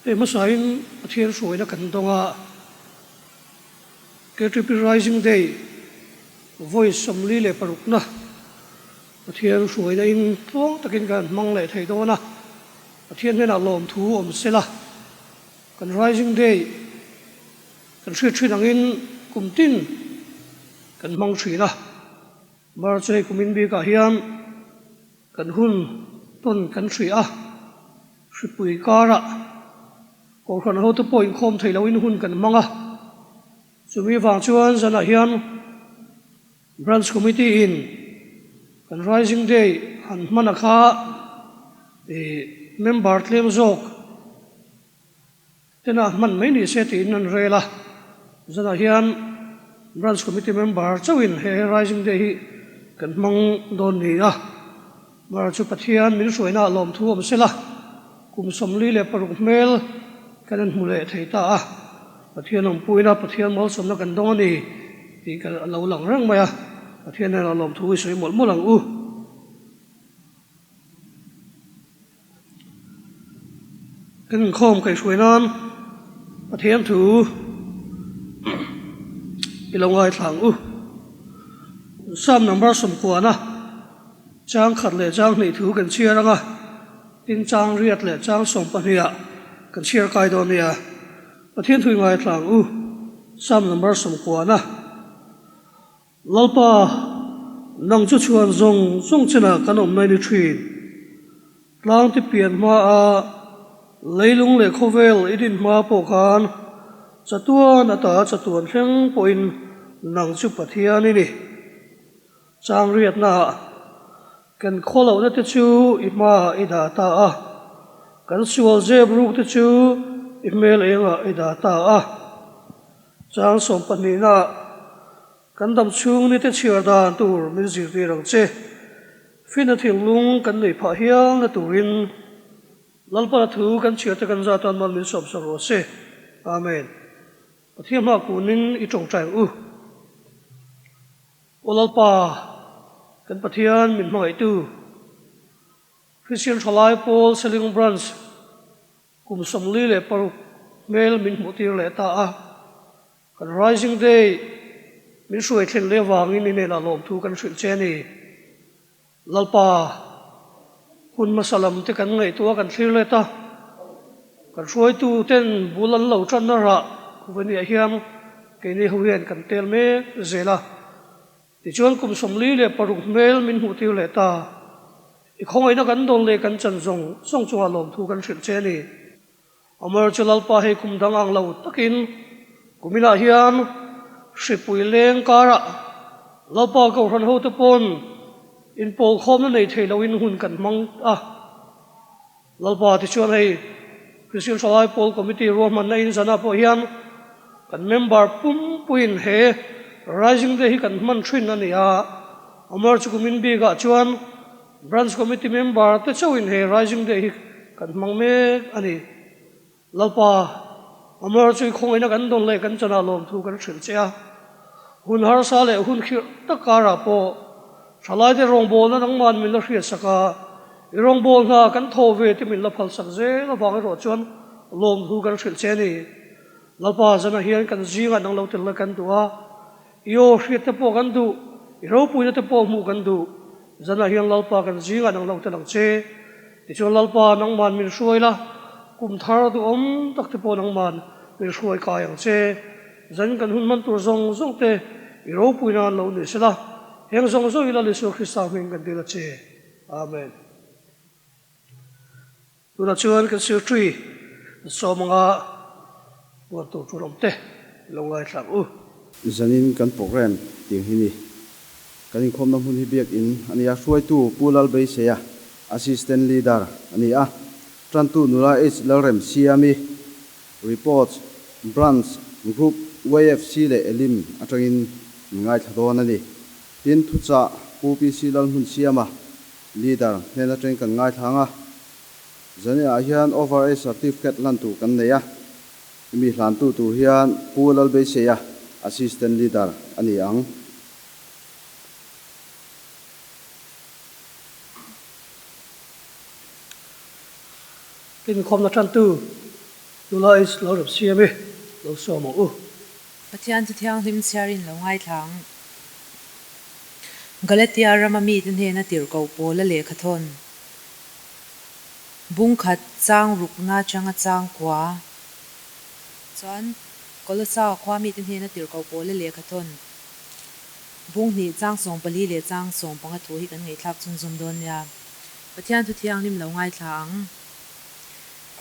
Hei hmasain Pathian hruaina kan dawng a, KTP Rising Day vawi 46 na Pathian hruaina in tluang takin kan hmang leh thei dawn a, Pathian hnenah lawmthu awm sela, kan Rising Day kan hriat thin angin kum tin kan hmang thin a, March hei kumin bikah hian Kan hun tawn kan hria a, hripui karah Kohhran hote pawh inkhawm thei loin hun kan hmang a. Chumi vang chuan zanah hian Branch Committee in kan Rising Day han hman a kha ih member tlem zawk Tena hman mai ni se tiin an rel a, zanah hian Branch Committee member chauhin he Rising Day hi kan hmang dawn ni a, Mar chu Pathian min hruaina ah lawmthu awm sela, kum 46 hmel kan en hmu leh thei ta a, Pathian awmpuina Pathian malsawmna kan dawng a ni tih ka lo lang reng mai a, Pathian hnenah lawmthu i sawi mawlh mawlh ang u. Kan inkhawm kaihhruai nan Pathian thu i lo ngaithla ang u. Psalm number 90 chang khat leh chang hnih thu kan chhiar ang a, tin chang riat leh chang 12 ah kan chhiar kai dawn nia. Pathian thu i ngaithla ang u. Psalm number 90. Lalpa, nang chu chhuan zawng zawng chenah kan awm mai ni thin. Tlang te pian hmaa leilung leh khawvel i din hma pawh khan chatuan ata chatuan thleng pawhin nang chu Pathian i ni. Chang riatnaah kan khawlohna te chu i hmaah i dah ta a, kan sual zep ruk te chu i hmel engah i dah ta a. Chang 12-naah kan dam chhung ni te chhiar dan tur min zirtir ang che. Fina thinlung kan neih phah hial na turin Lalpana thu kan chhiar te kan zat tan mal min sawm sak rawh se. Amen. Pathian hma kunin i tawngtai ang u. Aw Lalpa, kan Pathian min hmangaihtu, Kristian Thalai Pawl Seling Branch, Kum 46 hmel min hmuh tir leh ta a, kan Rising Day min hruai thlen leh avangin i hnenah lawmthu kan hrilh che a ni. Lalpa, hun hmasa lam te kan ngaihtuah kan thlir let a, kan hruaitu ten bul an lo tanna rah vawniah hian keini ho hian kan tel mek zel a. Tichuan kum 46 hmel min hmuh tir leh ta. I khawngaihna kan dawn leh kan chan zawng zawng chungah lawmthu kan hrilh che a ni. Amar chu Lalpa hei kum dang ang lo takin kuminah hian hripui leng karah Lalpa Kohhran hote pawn inpawlkhawmna nei thei loin hun kan hmang a. Lalpa tichuan hei Kristian Thalai Pawl Committee ruahmanna in zanah pawh hian kan member pumpuiin he Rising Day hi kan hman thin a ni a, Amar chu kumin bikah chuan Branch Committee member te chauhin he Rising Day hi kan hmang mek a ni. Lalpa, Amar chu i khawngaihna kan dawn leh kan chanah lawmthu kan hrilh che a, hun harsa leh hun khirh tak karah pawh Thalaite rawngbawlna nangman min la hriatsak a, i rawngbâwl hna kan thaw ve te min la phalsak zel avang erawh chuan lawmthu kan hrilh che a ni. Lalpa zanah hian kan zingah nang lo tel la kan duh a, i aw hriat te pawh kan duh, i ropuina te pawh hmuh kan duh. Zanah hian Lalpa kan zingah nang lo tel ang che. Tichuan Lalpa nangman min hruai la, kum thar duhawm tak te pawh nangman min hruai kai ang che. Zan kan hun hman tur zawng zawng te i ropui nan lo ni sela, heng zawng zawng i Lal Isua Krista hming kan dil a che. Amen. Tunah chuan kan sirṭui sawm anga puan tur ṭul awm te i lo ngaithla ang u. Zanin kan program tiang hi ni. Kan inkhawmna hmun hi biakin a ni a, hruaitu Pu Lalbeiseia, Assistant Leader a ni a, tantu nula H Lalremsiami, Reports, Branch, Group, YFC leh Elim atangin min ngaithla dawn a ni. Tin, thuchah Pu PC Lalhmunsiama, Leader, hnen atangin kan ngaithla ang a. Zaniah hian Over Age Certificate hlan tur kan nei a, hemi hlantu tur hian Pu Lalbeiseia, Assistant Leader a ni ang. Inkhawmna tantu. Nula H Lalremsiami lo sawm ang u. Pathian chu thianghlim chhiarin lo ngaithla ang. Galatia rama mite hnena tirhkoh Paula lehkha thawn bung khat chang rukna atanga chang kua chuan Kolosa khua mite hnena tirhkoh Paula lehkha thawn bung hnih chang 14 leh chang 15 thu hi kan ngaihthlak chhunzawm dawn nia. Pathian thu thianghlim lo ngaithla ang.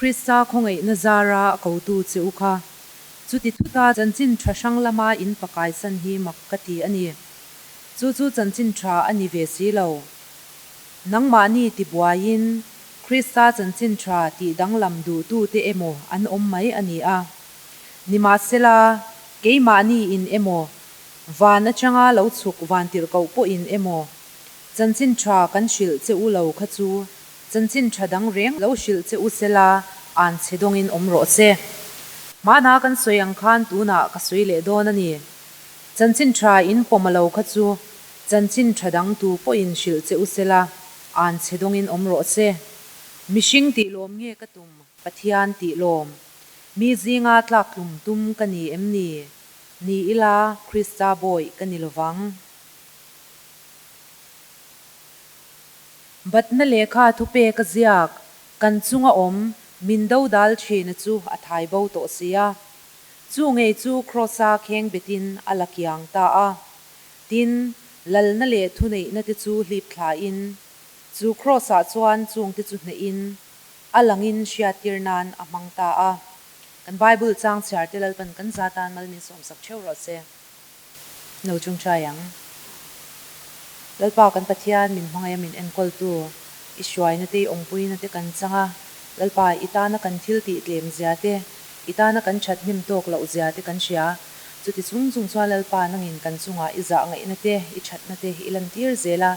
Krista khawngaihna zara a kotu che u kha. Chuti thuta chanchin tha hrang lama in pakaisan hi mak ka ti a ni. Chu chu chanchin tha a ni ve si lo. Nangmahni tibuaiin Krista chanchin tha tih danglam duhtute emaw an awm mai a ni a. Nimahsela, keimahni in emaw, van atanga lo chhuk vantirhkoh pawhin emaw, chanchin tha kan hrilh che u lo kha chu Chanchin tha dang reng lo hrilh che u sela, an chhe dawngin awm rawh se. Hmana kan sawi ang khan tunah ka sawi leh dawn a ni. Chanchin tha in pawm a lo kha chu chanchin tha dang tu pawhin hrilh che u sela, an chhe dawngin awm rawh se. Mihring tih lawm nge ka tum, Pathian tih lawm? Mi zinga tlaktlum tum ka ni em ni? Ni ila, Krista bawih ka ni lovang. Batna lehkha thupek a ziak, Kan chunga awm, min dodal thina chu a thai bo tawh si a. Chu ngei chu Kraws-a khengbetin a la kiang ta a. Tin, lalna leh thuneihna te chu hlip thlain, chu Kraws-ah chuan chungte chu hnehin, a langin hriattir nan a hmang ta a. Kan Bible chang chhiarte Lalpan kan za tan mal min sawmsak theuh rawh se. Lo chungchai ang. Lalpa kan Pathian min hmangaih a min enkawltu, i hruaina te i awmpuina te kan chang a, Lalpa i tana kan thil tih tlem zia te, i tana kan that hnem tawk loh zia te kan hria. Chuti chung chung chuan Lalpa nangin kan chungah i zah ngaihna te, i thatna te i lantir zel a,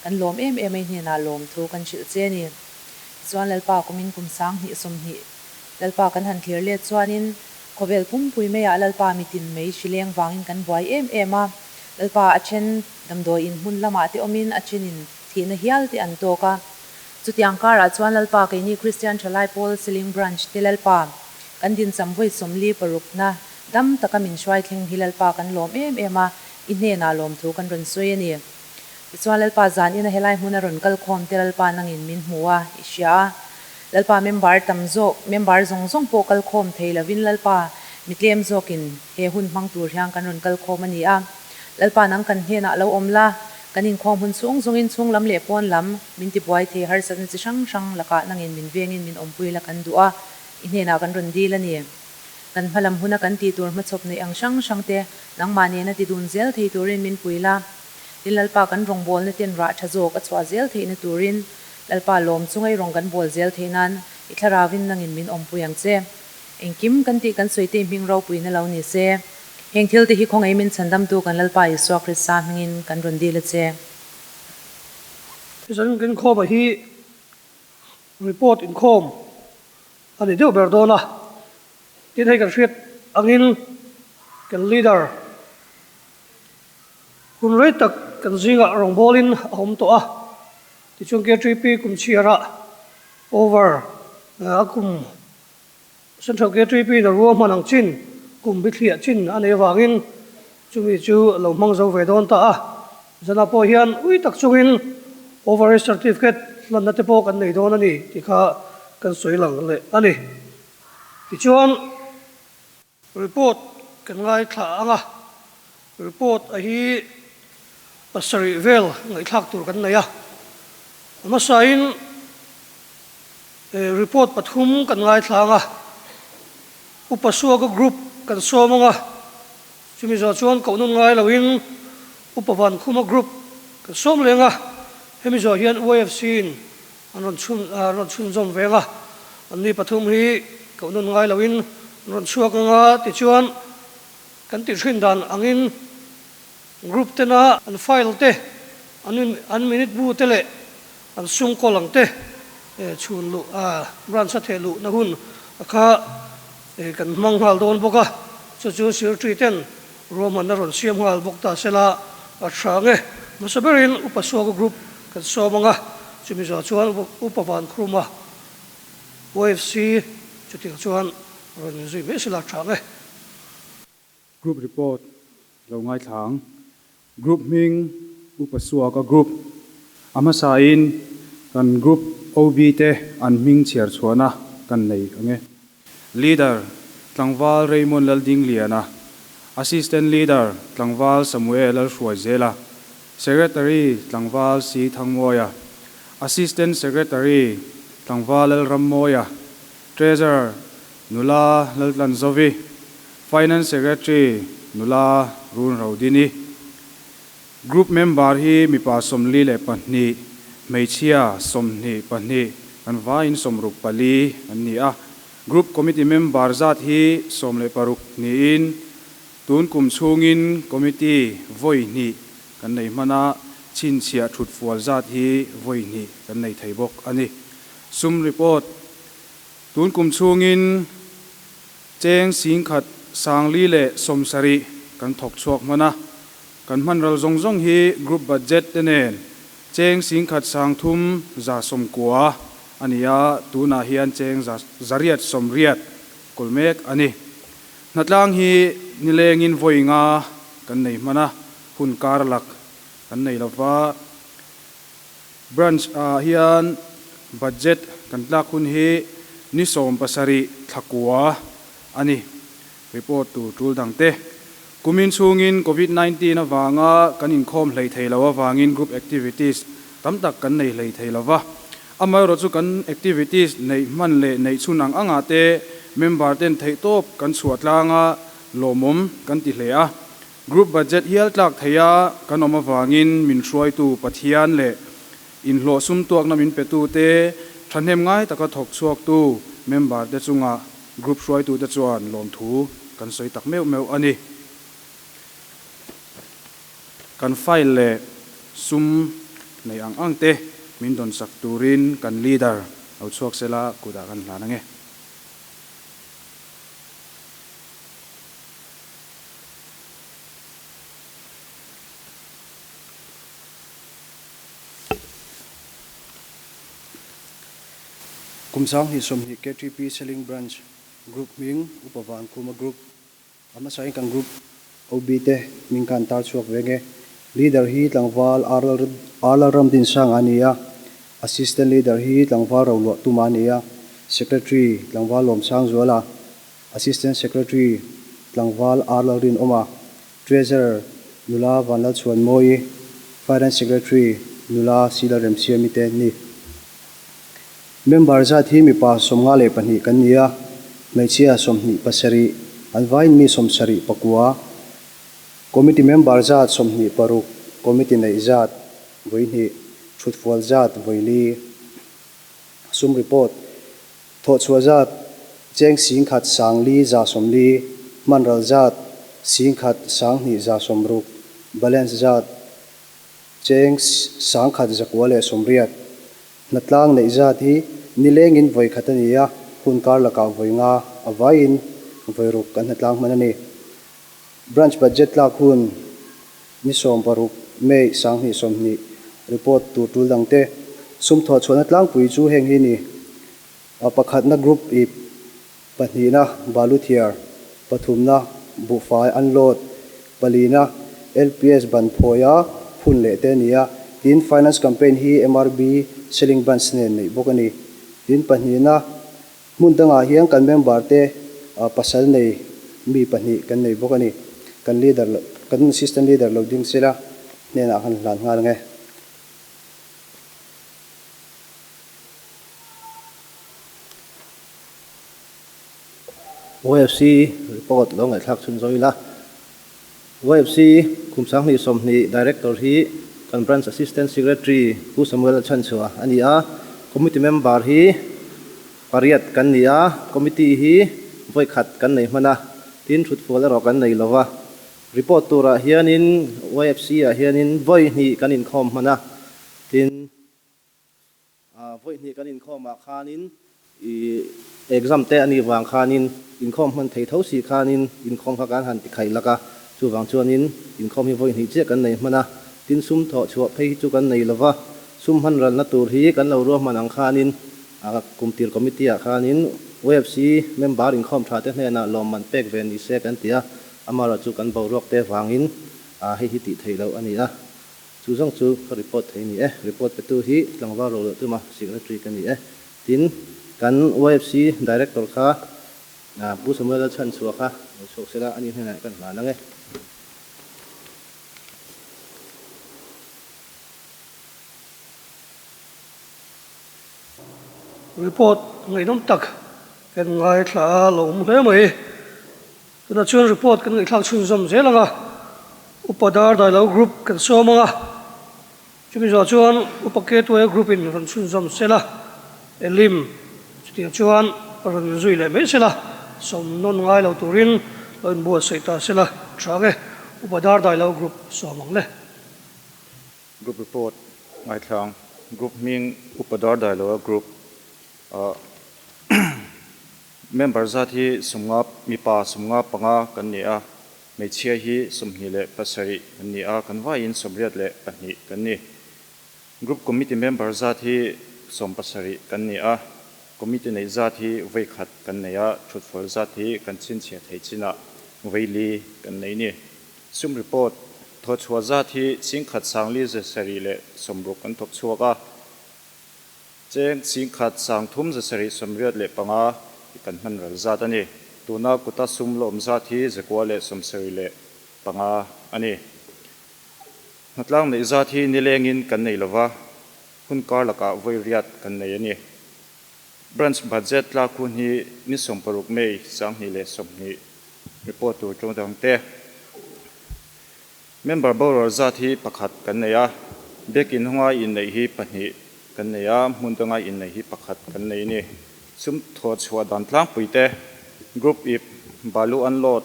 kan lawm em em a i hnenah lawmthu kan hrilh che a ni. Tichuan Lalpa kumin kum 20 20 Lalpa kan han thlir let chuanin Khawvel pumpui maiah Lalpa mitin mai hrileng vangin kan buai em em a, Lalpa a then damdawi in hmun lamah te awmin a thenin thihna hial te an tawk a. Chutiang karah chuan Lalpa keini Kristian Thalai Pawl Seling Branch te Lalpa kan dincham vawi 46na dam taka min hruai thleng hi Lalpa kan lawm em em a, i hnenah lawmthu kan rawn sawi a ni. Tichuan Lalpa zan ina helai hmuna rawn kal khawm te Lalpa nangin min hmu a, i hria a. Lalpa member tam zawk, member zawng zawng pawh kal khawm thei lovin Lalpa mi tlem zawkin he hun hmang tur hian kan rawn kal khawm a ni a. Lalpa nang kan hnenah lo awm la, kan inkhawm hun chhung zawngin chhung lam leh pawn lam min tibuai thei harsatna chi hrang hrang lakah nangin min vengin min awmpui la kan duh a, i hnenah kan rawn dil a ni. Kan hmalam huna kan tih tur hmachhawp neih ang hrang hrang te nangmah nena ti dun zel thei turin min pui la. Tin Lalpa kan rawngbawlna ten rah tha zawk a chhuah zel theihna turin Lalpa lawm chunga i rawn kan bawl zel theih nan i thlarauin nangin min awmpui ang che. Engkim kan tih kan sawi te i hming ropuina lo ni se. Heng thil te hi khawngaih min chhandamtu kan Lalpa Isua Krista hmingin kan rawn dil a che. Zan inkhawma hi report inkhawm a ni deuh ber dawn a, tin hei kan hriat angin kan leader Hun rei tak kan zingah rawngbawlin a awm tawh a, tichuan KTP kum chhiarah over a kum Central KTP in a ruahman ang chin kum bithliah chin a nei avangin chumi chu a lo hmang zo ve dawn ta a. Zanah pawh hian ui tak chungin over age certificate hlanna te pawh kan nei dawn a ni tih kha kan sawi lang leh a ni. Tichuan. Report kan ngaithla ang a, report a hi pasarih vel ngaihthlak tur kan nei a. A hmasain report pathum kan ngaithla ang a, Upa Suaka group kan sawm ang a, chumi zawh chuan koh nun ngai loin Upa Vankhuma group kan sawm leng a, hemi zawh hian YFC in An rawn chhun an rawn chhunzawm veng a, anni pathum hi koh nun ngai loin an rawn chhuak ang a, tichuan kan tih hrin dan angin group tena an file te, an an minute bu te leh an sum kawl ang te chhun luh branch a theh luhna hun a kha kan hmang nghal dawn bawk a, chu chu secretary ten ruahmanna rawn siam nghal bawk ta sela a tha nge. Hmasa berin Upa Suaka group kan sawm ang a, chumi zawh chuan Upa Vankhuma UFC chutiang chuan. Rawn inzui mai sela tha ang e. Group report lo ngaithla ang. Group hming Upa Suaka Group. A hmasain kan Group OB te an hming chhiar chhuahna kan nei ang e. Leader, Tlangval Raymond Laldingliana, Assistant Leader, Tlangval Samuel Lalhruaizela, Secretary, Tlangval Si Thangmawia, Assistant Secretary, Tlangval Lalrammawia, Treasurer, Nula Laltlanzovi, Finance Secretary, Nula Run Rodini. Group member hi mipa 42, hmeichhia 22, kan vaiin 64 an ni a. Group Committee member zat hi 16 niin tun kum chhungin Committee vawi hnih kan nei hman a, chhinchhiah thut fual zat hi vawi hnih kan nei thei bawk a ni. Sum report Tun kum chhungin cheng 10,470 kan thawk chhuak hman a, kan hman ral zawng zawng hi group budget te nen cheng 1,390 a ni a, tunah hian cheng 880 kawl mek a ni. Hnatlang hi nilengin vawi nga kan nei hman a, hun kar lak kan nei lova. Branch ah hian budget kan tlak hun hi ni 17 thla kua a ni, report tur tul dang te. Kumin chhungin Covid 19 avanga kan inkhawm hlei thei lo avangin group activities tam tak kan nei hlei thei lova. Amaherawh chu kan activities neih hman leh neih chhun ang angah te member ten theihtawp kan chhuah tlanga lawmawm kan ti hle a. Group budget hial tlak theia kan awm avangin min hruaitu Pathian leh inhlawh sum tuakna min petute thahnem ngai taka thawk chhuaktu member te chungah group hruaitute chuan lawmthu kan sawi tak meuh meuh a ni. Kan file leh sum nei ang ang te min dawnsak turin kan leader lo chhuak sela kutah kan hlan ange. Kum 2020 KTP Seling Branch Group hming Upa Vankhuma Group a hmasain kan Group OB te hming khan tar chhuak ve nge. Leader hi tlangval Arlal Ramdinsanga a ni a, Assistant Leader hi tlangval Roluah Tuma a ni a, Secretary tlangval Lawmsangzuala, Assistant Secretary tlangval R Lalrinawma, Treasurer nula Vanlalchhuanmawii, Finance Secretary nula C Lalremsiami te an ni. Member zat hi mipa 52 kan ni a, hmeichhia 27, an vaiin mi 79. Committee member zat 26, committee neih zat vawi hnih, thutfual zat vawi li. Sum report. Thawhchhuah zat, cheng 11,440, hmanral zat, 11,260, balance zat, cheng 1,180. Hnatlang neih zat hi nilengin vawi khat a ni a, hun kar lakah vawi nga a vaiin vawi ruk kan hnatlang hman a ni. Branch budget tlak hun ni 16 May 2020 report tur tul dangte sum thawhchhuahna tlangpui chu heng hi ni. A pakhatna group ip, pahnihna balu thiar, pathumna buhfai unload, palina LPS ban phawia phun leh te a ni a. Tin, finance campaign hi MRB Seling Branch nen neih bawk a ni. Tin, pahnihna hmun dangah hian kan member te pasal nei mi pahnih kan nei bawk a ni. Kan leader kan assistant leader lo ding sela hnenah kan hlan nghal ang e. UFC report lo ngaihthlak chhun zawh ila. UFC kum 2020 Director hi kan Branch Assistant Secretary Pu Samuel Chhanchhuah a ni a, Committee member hi pariat kan ni a, Committee hi vawi khat kan nei hman a, tin thutfual erawh kan nei lova. Report turah hianin UFC ah hianin vawi hnih kan inkhawm hman a, tin Vawi hnih kan inkhawmah khanin i exam te a nih vang khanin inkhawm hman thei tho si khanin inkhawm kha kan han ti khaih lak a, chuvang chuanin inkhawm hi vawi hnih chiah kan nei hman a, tin sum thawh chhuah phei hi chu kan nei lova, sum hman ralna tur hi kan lo ruahman ang khanin a kumtir committee ah khanin YFC member inkhawm tha te hnenah lawmman pek ve ni se kan ti a, amaherawhchu kan boruak te vangin hei hi tih theih loh a ni a. Chu zawng chu ka report thei ni e. Report petu hi tlangval ro loh tuma Secretary ka ni e. Tin, kan YFC Director kha Pu Samuel-a chhanchhuah kha lo chhuak sela a ni hnenah kan hlan ang e. Report ngaihnawm tak kan ngaithla a lo awm hle mai. Tunah chuan report kan ngaihthlak chhunzawm zel ang a, Upa Dar Dailo Group kan sawm ang a, chumi zawh chuan Upa Ketuaia Group in rawn chhunzawm sela, Elim chutiang chuan rawn zui leh mai sela, sawm nawn ngai lo turin lo inbuatsaih ta sela tha ang e, Upa Dar Dailo Group sawm ang le. Group report ngaithlang Group hming Upa Dar Dailoa Group ah member zat hi sawmnga mipa 55 kan ni a, hmeichhia hi 27 kan ni a, kan vaiin 82 kan ni. Group committee member zat hi 17 kan ni a, committee neih zat hi vawi khat kan nei a, thutful zat hi kan chhinchhiah theih chinah vawi li kan nei ni. Sum report, Thawchhuah zat hi 10,000 sangli zasarih leh 60 kan thawk chhuak a, cheng 10,000 sang thum zasarih 85 kan hman ral zat a ni. Tuna kuta sum lawm zat hi 275 a ni. Hnatlang neih zat hi nilengin kan nei lova, hun kar lakah vawi riat kan nei a ni. Branch budget tlak hun hi ni 16 May 2020 Report tur ṭawng dang te. Member boral zat hi pakhat kan nei a, biakin hunga inneih hi pahnih kan nei a, hmun danga inneih hi pakhat kan nei a ni. Sum thawh chhuah dan tlangpui te, Group ip, balu unload,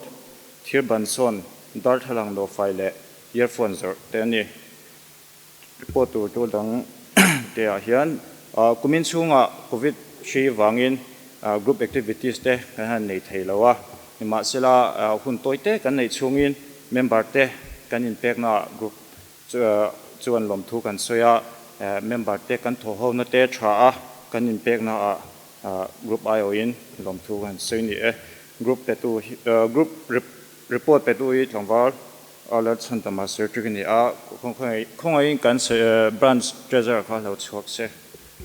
thir ban sawn, darthlalang nawhfai leh earphone zawrh te a ni. Report tur ṭul dang te ah hian kumin chhungah Covid hri vangin group activities te kan han nei thei lo a, nimahsela hun tawi te kan neih chhungin member te kan inpekna ah group chuan lawmthu kan sawi a, member te kan thawhhona te tha a kan inpekna ah group aiawhin lawmthu kan sawi ni e. Group petu group report petu hi tlangval Alert chhan tama secretary ka ni a, khawngaihin kan branch treasurer kha lo chhuak se,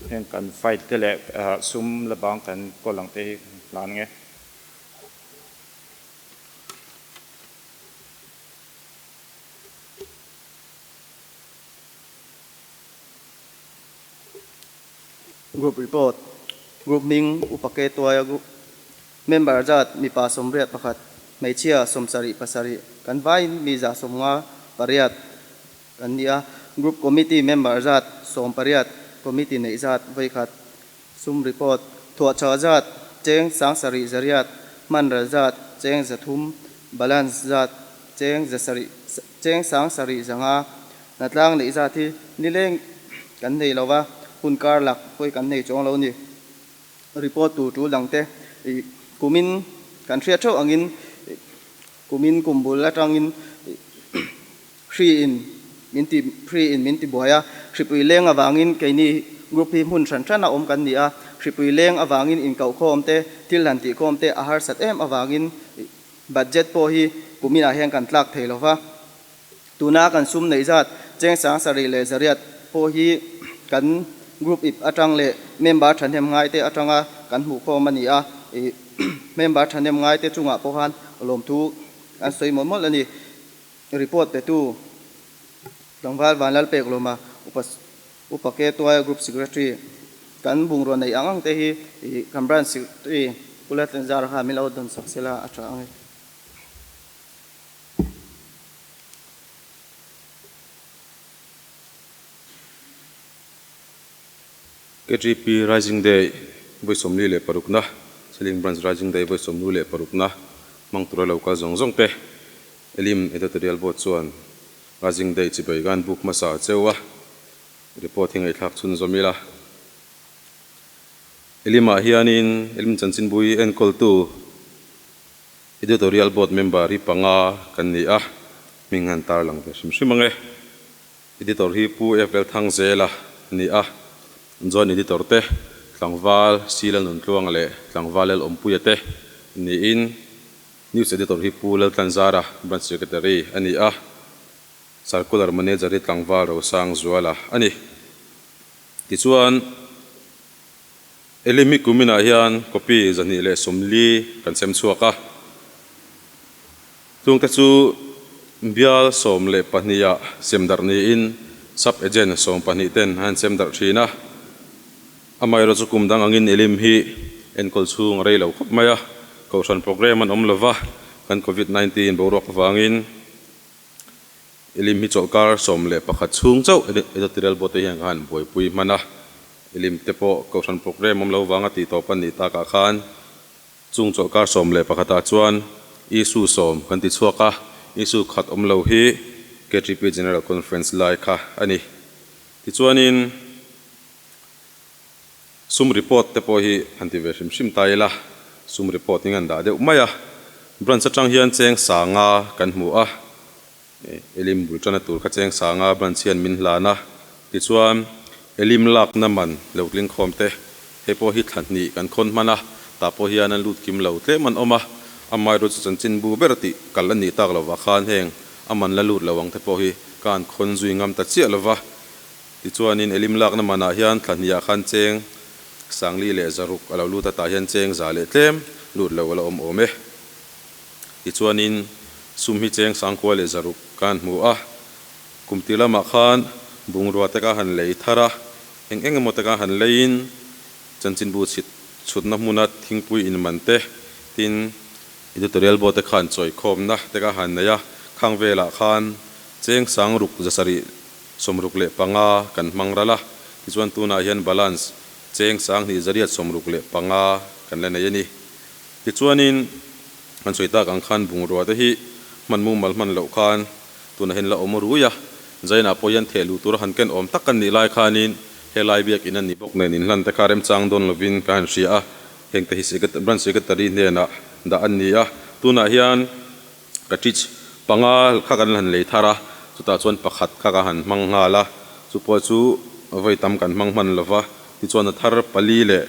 heng kan file te leh sum la bang kan kawl ang te hi kan hlan nge. Group report, Group hming Upa Ketuaia Group Member zat mipa 81, hmeichhia 77, kan vaiin mi 158 kan ni a. Group Committee member zat 18, Committee neih zat vawi khat. Sum report, Thuahchah zat cheng 7800, hman ral zat cheng 300, balance zat cheng zasarih cheng 7500. Hnatlang neih zat hi nileng kan nei lova, hun kar lak hawi kan nei chuang lo ni. Report tur tul dang te kumin kan hriat theuh angin kumin kum bul atangin hri in min ti hri in min ti buai a, hripui leng avangin keini group hi hmun hran hran a awm kan ni a, hripui leng avangin inkauhkhawm te thil han tihkhawm te a harsat em avangin budget pawh hi kuminah hian kan tlak thei lova. Tuna kan sum neih zat cheng 7100 pawh hi kan group ip atang leh member thahnem ngaite atanga kan hmuh khawm a ni a, member thahnem ngaite chungah pawh khan lawmthu an sawi mawlh mawlh a ni. Report petu tlangval Vanlalpek Lawma Upa Upa Ketuaia Group Secretary kan bungrua neih ang ang te hi kan Branch Secretary Pu Laltlanzara kha min lo dawn sak sela a tha ang e. KTP Rising Day vawi 46 na, Seling Branch Rising Day vawi 46 na hmang tura lo kal zawng zawng te Elim Editorial Board chuan Rising Day chibai kan buk hmasa a cheu a, report hi ngaihthlak chhunzawm ila. Elim-ah hianin Elim chanchinbui enkawltu Editorial Board member hi panga kan ni a, hming han tar lang ve hrim hrim ang e. Editor hi Pu FL Thangzela a ni a, Joint Editor te Tlangval C Lalnuntluanga leh Tlangval Lalawmpuia te niin News Editor hi Pu Laltlanzara, Branch Secretary a ni a, Circular Manager hi Tlangval Rosangzuala a ni. Tichuan, Elim hi kuminah hian copy 240 kan sem chhuak a. Chungte chu bial 12 ah sem darh niin Sub Agent 12 ten an sem darh thin a. Amaherawhchu chu kum dang angin Elim hi enkawl chhung a rei lo khawp mai a, Kohhran program an awm lova, kan Covid 19 boruak avangin Elim hi chawlhkar 11 chhung chauh editorial board te hian ka han buaipui hman a, Elim te pawh Kohhran program awm lo vanga tih tawp a nih takah khan chung chawlhkar 11 ah chuan issue sawm kan ti chhuak a, issue khat awm lo hi KTP General Conference lai kha a ni. Tichuanin sum report te pawh hi han ti ve hrim hrim ta ila, sum report hi an dah deuh mai a, branch atang hian cheng sanga kan hmu a, Elim bul tana tur kha cheng sanga branch hian min hlan a, tichuan Elim lakna man lo tling khawm te hei pawh hi thla hnih kan khawn hman a, tah pawh hian an lut kim lo tlem an awm a, amaherawhchu chu chanchinbu ber tih kal a nih tak lovah khan heng a man la lut lo ang te pawh hi ka han khawn zui ngam ta chiah lova. Tichuanin Elim lakna manah hian thla hniah khan cheng 4600 a lo lut a, tah hian cheng za leh tlem lut lo a la awm awm e. Tichuanin sum hi cheng 9600 ka han hmu a, kum tir lamah khan bungrua te ka han lei thar a, eng eng emaw te ka han leiin chanchinbu chhit chhutna hmuna thingpui inman te, tin editorial board te khan chawikhawmna te ka han nei a, khang velah khan cheng 6765 kan hmang ral a, tichuan tunah hian balance cheng 2865 kan la nei a ni. Tichuanin kan sawi tak ang khan bungrua te hi hman mumal hman loh khan tunah hian la awm rui a, Zainah pawh hian theh luh tura han ken awm tak kan nih lai khanin helai biakin a ni bawk nen inhlan te kha remchang dawn lovin ka han hria a, heng te hi Branch Secretary hnenah dah an ni a, tunah hian cartridge panga kha kan han lei thar a, chutah chuan pakhat kha ka han hmang nghal a, chu pawh chu vawi tam kan hmang hman lova, tichuan a thar pali leh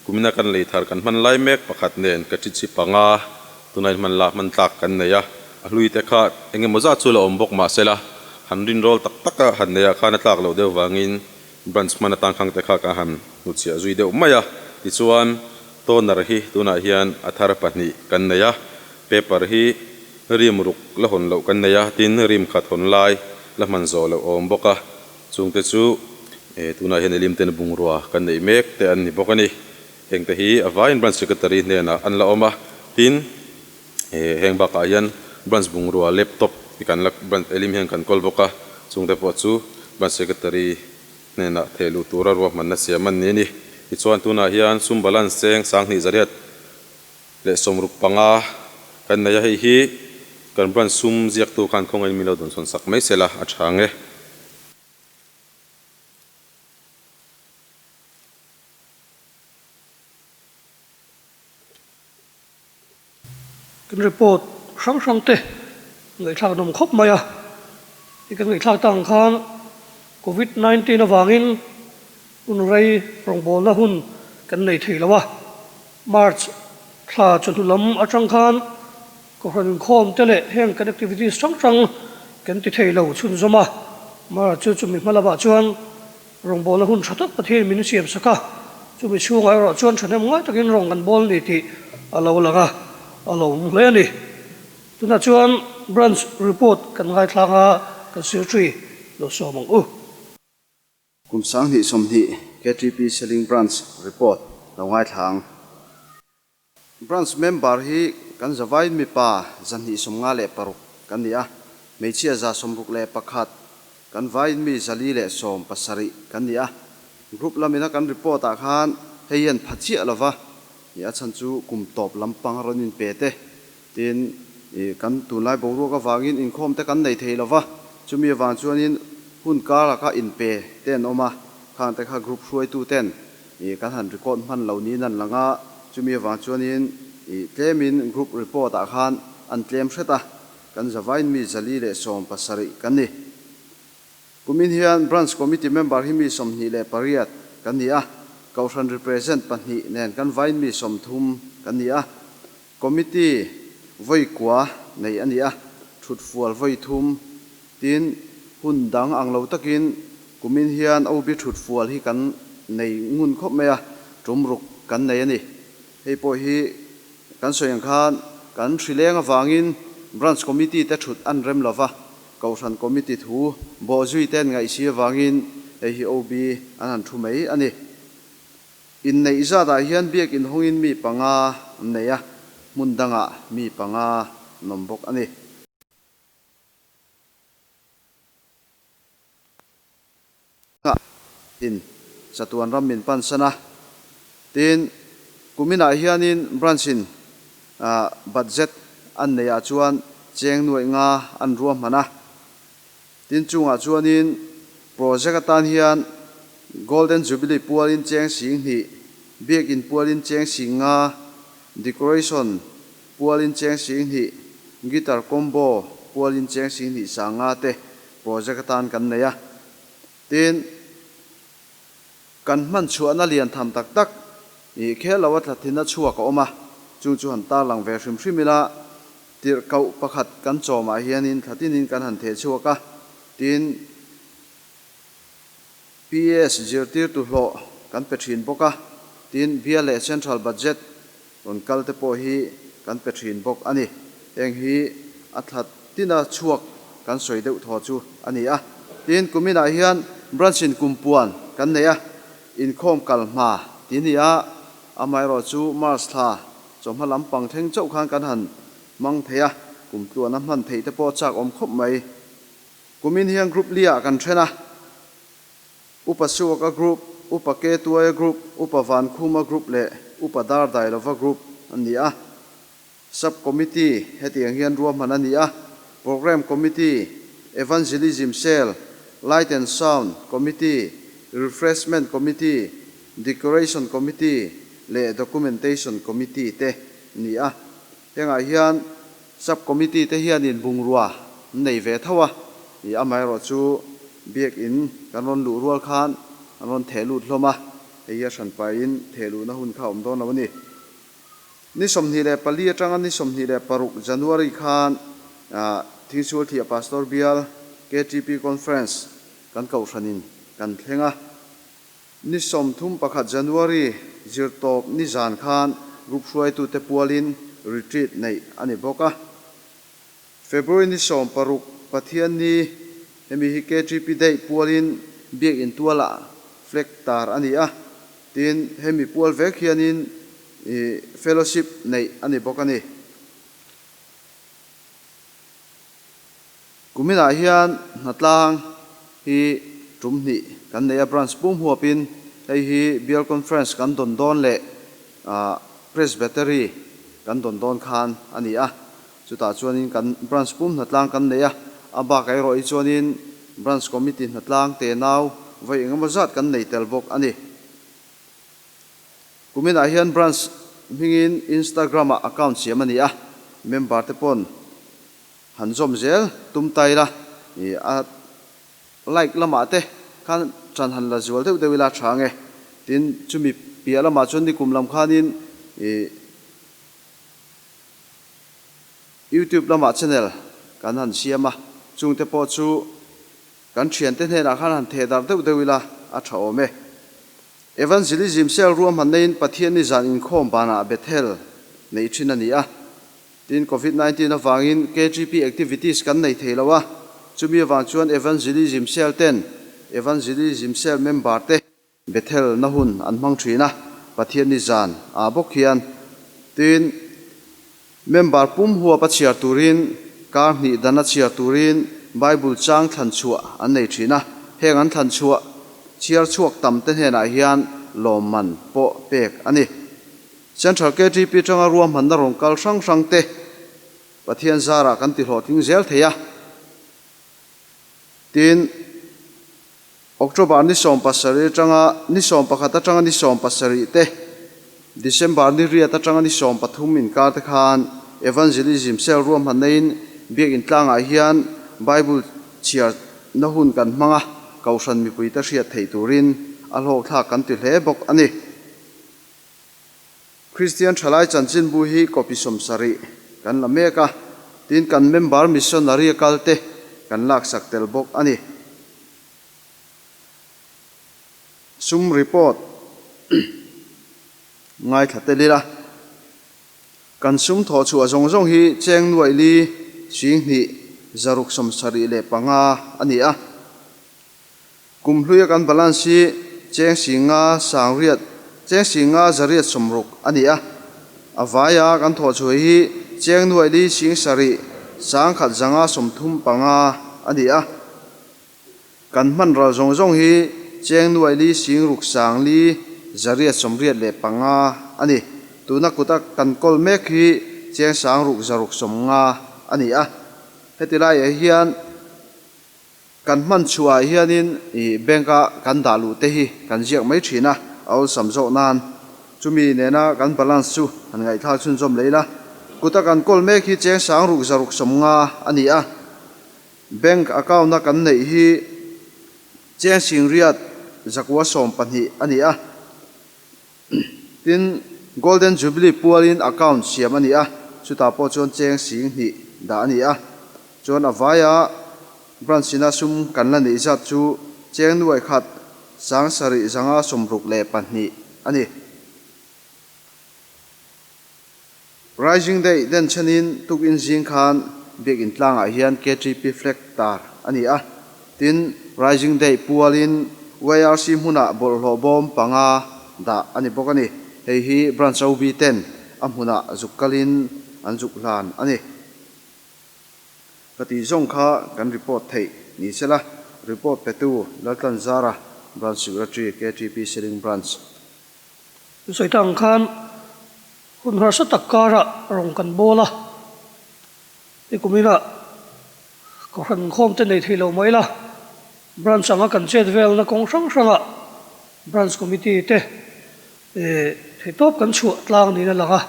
Kumina kan lei thar kan hman lai mek pakhat nen cartridge hi panga tunah in hman lah hman tlak kan nei a, a hlui te kha eng emaw zat chu la awm bawk mahsela han rinrawl tak tak a han neih ah khan a tlak loh deuh vangin branch hman atang khang te kha ka han hnuchhiah zui deuh mai a. Tichuan toner hi tunah hian a thar pahnih kan nei a, paper hi rim ruk la hawn loh kan nei a, tin rim khat hawn lai la hman zawh loh a awm bawk a. Chungte chu tunah hian Elim ten bungrua kan neih mek te an ni bawk a ni. Hengte hi a vaiin Branch Secretary hnenah an la awm a, tin heng bakah hian Branch bungrua laptop hi kan la Branch Elim hian kan kawl bawk a, chungte pawh chu Branch Secretary hnenah theh luh tura ruahmanna siam an ni a ni. Tichuan tunah hian sum balance cheng 2865 kan nei a, hei hi kan Branch sum ziaktu khan khawngaih min lo dawnsawn sak mai sela a tha ang e. Kan report hrang hrang te ngaihthlak nawm khawp mai a, i kan ngaihthlak tak ang khan Covid 19 avangin hun rei rawngbawlna hun kan nei thei lo a, March thla chawhnu lam atang khan Kohhran inkhawm te leh heng kan activities hrang hrang kan ti thei lo chhunzawm a, March chu chumi hma lamah chuan rawngbawlna hun tha tak Pathian min siam sak a, chumi chhungah erawh chuan thahnem ngai takin rawng kan bawl ni tih a lo lang a, a lo awm hle a ni. Tunah chuan Branch report kan ngaithlang a, kan Secretary lo sawm ang u. Kum 2020 KTP Seling Branch report lo ngaithla ang. Branch member hi kan zavaiin mipa 256 kan ni a, hmeichhia 161, kan vaiin mi 417 kan ni a. Group lamina kan report ah khan hei hian pha chiah lova, i a chhan chu kum tawp lampang rawn in pe te, tin i kan tunlai boruak avangin inkhawm te kan nei thei lova, chumi avang chuanin hun karaka in pe te an awm a, khang te kha group hruaitu ten I kan han record hman lo niin an lang a, chumi avang chuanin i tlemin group report ah khan an tlem hret a, kan zavain mi 417 kan ni. Kumin hian branch committee member hi mi 28 kan ni a, Kohhran represent pahnih nen kan vain mi 30 kan ni a. Committee vawi kua nei a ni a, thut fual vawi thum. Tin, hun dang ang lo takin kumin hian OB thut fual hi kan nei ngun khawp mai a, tum ruk kan nei a ni. Hei pawh hi kan sawi ang khan kan hrileng avangin Branch Committee te thut an rem lo va, Kohhran Committee thu bawhzui te an ngaih si avangin hei hi OB an han thu mai a ni. Inneih zatah hian biakin hawngin mi panga an nei a, hmun dangah mi panga an awm bawk a ni. Tin, chatuan ram min pansan a. Tin, kuminah hianin branch-in budget an neihah chuan cheng nuaih nga an ruahman a. Tin, chungah chuanin project atan hian Golden Jubilee pualin cheng sing hnih, Biakin pualin cheng sing nga, Decoration pualin cheng sing hnih, Guitar combo pualin cheng sing hnih sang nga te project atan kan nei a. Tin, kan hman chhuahna lian tham tak tak i khel lo a tla thin a chhuak a awm a, chung chu han tarlang ve hrim hrim ila, tirh koh pakhat kan chawmah hianin thla tinin kan han theh chhuak a, tin, PS zirtirtu hlawh kan pe thin bawk a, tin, bial leh central budget rawn kal te pawh hi kan pe thin bawk a ni. Heng hi a thla tina chhuak kan sawi deuh thaw chu a ni a. Tin, kuminah hian branch in kum puan kan nei a, inkhawm kal hma ti ni a, amaherawh chu March thla chawhma lampang thleng chauh khan kan han hmang thei a, kum tluana hman theih te pawh chak awm khawp mai. Kumin hian group li ah kan then a. Upa Suaka Group, Upa Ketuaia Group, Upa Vankhuma Group leh Upa Dardailova Group an ni a. Sub Committee hetiang hian ruahman a ni a, Programme Committee, Evangelism Cell, Light and Sound Committee, Refreshment Committee, Decoration Committee leh Documentation Committee te ni a. Hengah hian Sub Committee te hianin bungrua an nei ve tho a, i amaherawhchu Biakin kan rawn luh rual khan an rawn theh lut hlawm a, hei hi a hranpain theh luhna hun kha a awm dawn lo a ni. Ni 24 atanga ni 26 January khan Thingsual Thiah Pastor Bial KTP Conference kan kohhranin kan thleng a. Ni 31 January zirtawp ni zan khan group hruaitute pualin retreat neih a ni bawk a. February ni 16 Pathianni hemi hi KTP Day pualin Biakin tualah flag tar a ni a, tin hemi pual vek hianin fellowship neih a ni bawk a ni. Kuminah hian hnatlang hi tum hnih kan nei a, branch pum huapin hei hi Bial Conference kan dawn dawn leh Presbytery kan dawn dawn khan a ni a, chutah chuanin kan branch pum hnatlang kan nei a, a bakah erawh hi chuanin branch committee hnatlang tenau vawi engemaw zat kan nei tel bawk a ni. Kuminah hian branch hmingin Instagram-ah account siam a ni a, member te pawn Han zawm zel tum ta ila, i a like lamah te khan ṭan han la zual deuh deuh ila a ṭha ang e. Tin, chumi piah lamah chuan nikum lam khanin i YouTube lamah channel kan han siam a, chungte pawh chu kan ṭhiante hnenah khan han theh darh deuh deuh ila a ṭha awm e. Evangelism cell ruahmanna in Pathian ni zan inkhawm banah Bethel neih ṭhin a ni a. Tin, Covid 19 avangin KGP activities kan nei thei lo a, chumi avang chuan Evangelism Cell ten Evangelism Cell member te Bethel na hun an hmang thin a, Pathian ni zan ah bawk hian. Tin, member pum huap a chhiar turin, kar hnih dan a chhiar turin Bible chang thlan chhuah an nei thin a, heng an thlan chhuah chhiar chhuak tam te hnenah hian lawmman pawh pek a ni. Central KTP atanga ruahmanna rawn kal hrang hrang te Pathian zarah kan ti hlawhtling zel thei a. Tin, October ni 17 atanga ni 11 atanga ni 17 te, December ni riat atanga ni 13 inkar te khan Evangelism Cell ruahmanna in Biakin tlangah hian Bible chhiar na hun kan hmang a, Kohhran mipui te hriat theih turin a hlawkthlak kan ti hle bawk a ni. Kristian Thalai Chanchinbu hi copy 70 kan la mek a, tin kan member missionary a kal te kan laksak tel bawk a ni. Sum report ngaithla tel ila. Kan sum thawh chhuah zawng zawng hi cheng nuaih li 20 675 a ni a. Kum hluia kan balance hi cheng 50 sangriat cheng 50 860 a ni a. A vaia kan thawh chhuah hi cheng nuaih li 7 135 a ni a. Kan hman ral zawng zawng hi cheng nuaih li 6 sang li 885 a ni. Tuna kuta kan kawl mek hi cheng 6 690 a ni a. Heti laiah hian kan hman chhuah hianin i bank a kan dah luh te hi kan ziak mai thin a, a awlsam zawk nan. Chumi nena kan balance chu han ngaihthlak chhunzawm leh ila. Kuta kan kawl mek hi cheng 6 690 a ni a. Bank account a kan neih hi cheng 8 912 a ni a. Tin, Golden Jubilee pualin account siam a ni a, chutah pawh chuan cheng 2,000 dah a ni a. Chuan a vaia branch ina sum kan la neih zat chu cheng 1 7 62 a ni. Rising Day den chenin tukin zing khan biakin tlangah hian KTP flag tar a ni a. Tin, Rising Day pualin YRC hmunah bawlhhlawh bawm panga dah a ni bawk a ni. Hei hi branch OB ten a hmunah zuk kalin an zuk hlan a ni. Ka tih zawng kha kan report theih ni sela, report petu Laltlan Zara, Branch Secretary, KTP Seling Branch. Sawi ta ang khan hun harsa tak karah rawng kan bawl a, i kuminah kohhran khawm te nei thei lo mai la, branch anga kan chet velna kawng hrang hrangah branch committee te theihtawp kan chhuah tlang niin a lang a,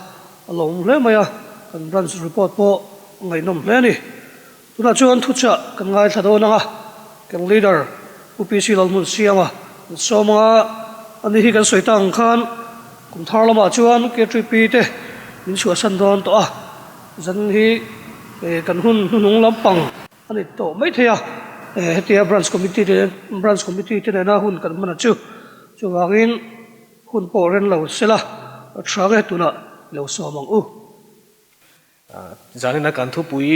a lawmawm hle mai a, kan branch report pawh a ngaihnawm hle a ni. Tunah chuan thuchah kan ngaithla dawn ang a, kan leader Pu PC Lalhmunsiama kan sawm ang a, ani hi kan sawi ta ang khan kum thar lamah chuan KTP te min chhuahsan dawn tawh a, zan hi kan hun hnuhnung lampang a ni tawh mai thei a, hetia branch committee te branch committee te nena hun kan hman a chu, chuvangin hun pawh ren lo sela a tha nge tunah lo sawm ang u. Zanina kan thupui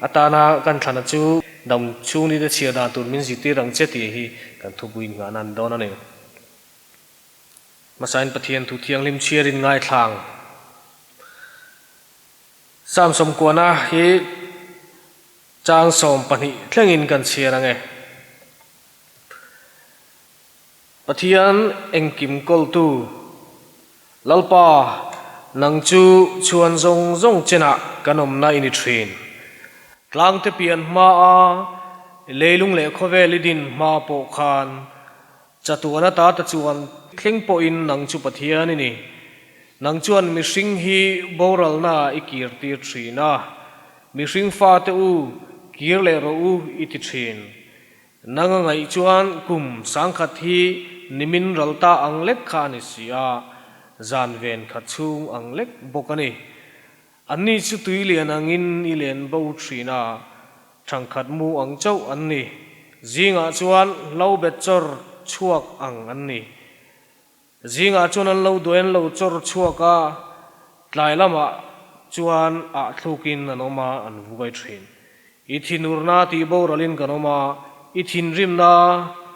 atana kan thlana chu dam chhungni te chhiar dan tur min zirtir ang che tih hi kan thupui innghahna an dawn a ni. Hmasain Pathian thu thianghlim chhiarin ngaithlang. Psalm 90 hi chang 12 thlengin kan chhiar ang e. Pathian engkim kawltu, Lalpa, nang chu chhuan zawng zawng chenah kan awmna i ni thin. Tlangte pian hmaa leilung leh khawvel i din hma pawh khan chatuan ata ta chuan thleng pawhin nang chu Pathian i ni. Nang chuan mihring hi boralna i kirtir thin a, mihring fate u kir leh rawh u i ti thin. Nang a ngaih chuan kum 1000 hi nimin ral ta ang lek kha a ni si a, zan ven khat chhung ang lek bawk a ni. Anni chu tui lian angin i len bo thin a, thangkhat mu ang chauh an ni. Zingah chuan hlo bet chawr chhuak ang an ni. Zingah chuan an lo duai an lo chawr chhuak a, tlai lamah chuan ah thlukin an awm a, an vuai thin. I thinurna tih boralin kan awm a, i thinrimna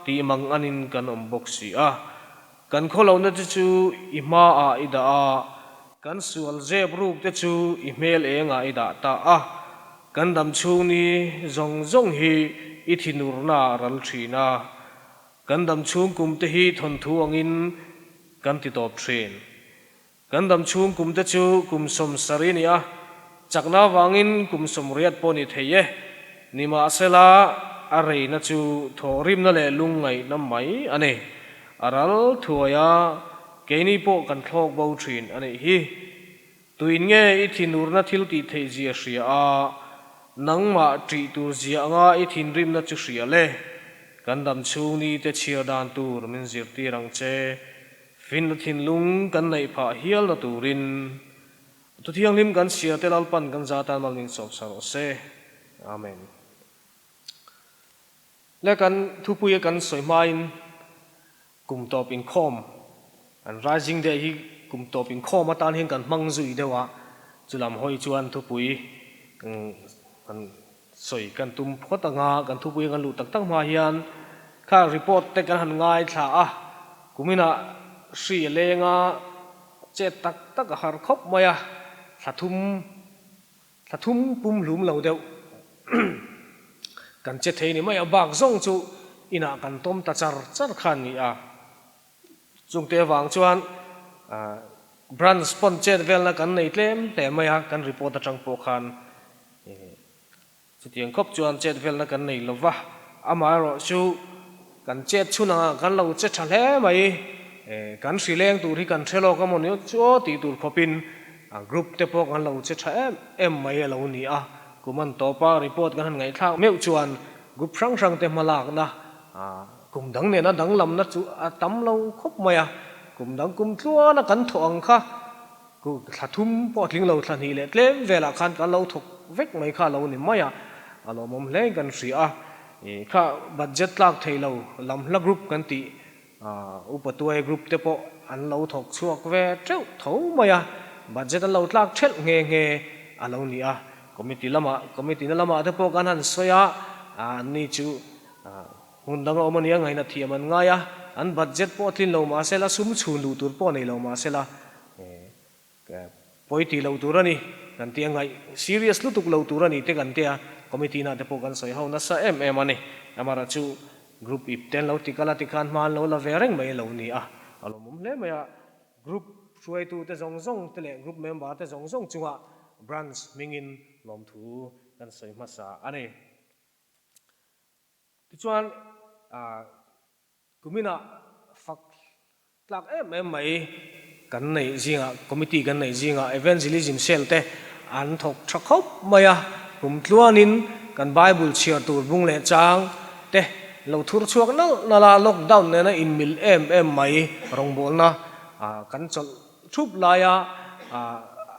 tih mang anin kan awm bawk si a. Kan khawlohna te chu i hmaah i dah a, kan sual zep ruk te chu i hmel engah i dah ta a. Kan dam chhung ni zawng zawng hi i thinurna a ral thin a. Kan dam chhung kum te hi thawnthu angin kan ti tawp thin. Kan dam chhung kum te chu kum 70 ni a, chakna avangin kum 80 pawh ni thei e. Nimahsela, a reina chu thawhrimna leh lungngaihna mai a ni. A ral thuai a, keini pawh kan thlawk bo thin a nih hi. Tuin nge i thinurna thil tih theih zia hria a, nangmah ṭih tur zia anga i thinrimna chu hria le. Kan dam chhung ni te chhiar dan tur min zirtir ang che. Finna thinlung kan neih phah hialna turin Thu Thianghlim kan chhiar te Lalpan kan za tan mal min sawp sa rawh se. Amen. Le kan thupuia kan sawi hmain kum tawp inkhawm an Rising Day hi kum tawp inkhawm atan hian kan hmang zui deuh a, chulam hawi chuan thupui kan sawi kan tum phawt anga kan thupuia kan luh tak tak hma hian kha report te kan han ngaithla a, kuminah hri a leng a, chet tak tak a har khawp mai a, thla thum Thla thum pum hlum lo deuh kan che thei ni mai a, bak zawng chu inah kan tawm ta char char kha a ni a. Chungte avang chuan branch pawn chet velna kan nei tlem hle mai a, kan report atang pawh khan chutiang khawp chuan chet velna kan nei lo va, amaherawh chu kan chet chhun angah kan lo che tha hle mai, kan hri leng tur hi kan hre lawk a maw ni chu aw tih tur khawpin Group te pawh kan lo che tha em em mai a lo ni a, kum an tawp a, report kan han ngaihthlak meuh chuan group hrang hrang te hmalakna kum dang nena danglamna chu a tam lo khawp mai a, kum dang kum tluana kan thawh ang kha thla thum pawh tling lo thla hnih leh tlem velah khan kan lo thawk vek mai kha a lo ni mai a, a lawmawm hle in kan hria a, kha budget tlak thei lo lam hla group kan tih Upa Tuai group te pawh an lo thawk chhuak ve teuh tho mai a, budget an lo tlak thelh nghe nghe a lo ni a. Committee lamah, committee na lamah te pawh kan han sawi a, anni chu hmun danga awm a nia ngaihna thiam an ngai a, an budget pawh tlin lo mahse la, sum chhun luh tur pawh nei lo mahse la, Pawi tih loh tur a ni, kan tia ngaih serious lutuk lo tur a ni te kan tia committee na te pawh kan sawi ho nasa em em a ni. Amaherawh chu group ip te an lo ti kal a tikhan hma an lo la ve reng mai lo ni a, a lawmawm hle mai a. Group hruaitu te zawng zawng te leh group member te zawng zawng chungah branch hmingin lawmthu kan sawi hmasa a ni. Tichuan Kuminah fak tlak em em mai kan neih zingah, committee kan neih zingah Evangelism Cell te an thawk tha khawp mai a, kum tluanin kan Bible chhiar tur bung leh chang te lo thur chhuak nalh nalh a, lockdown nena inmil em em mai rawngbawlna kan chawlh thup laia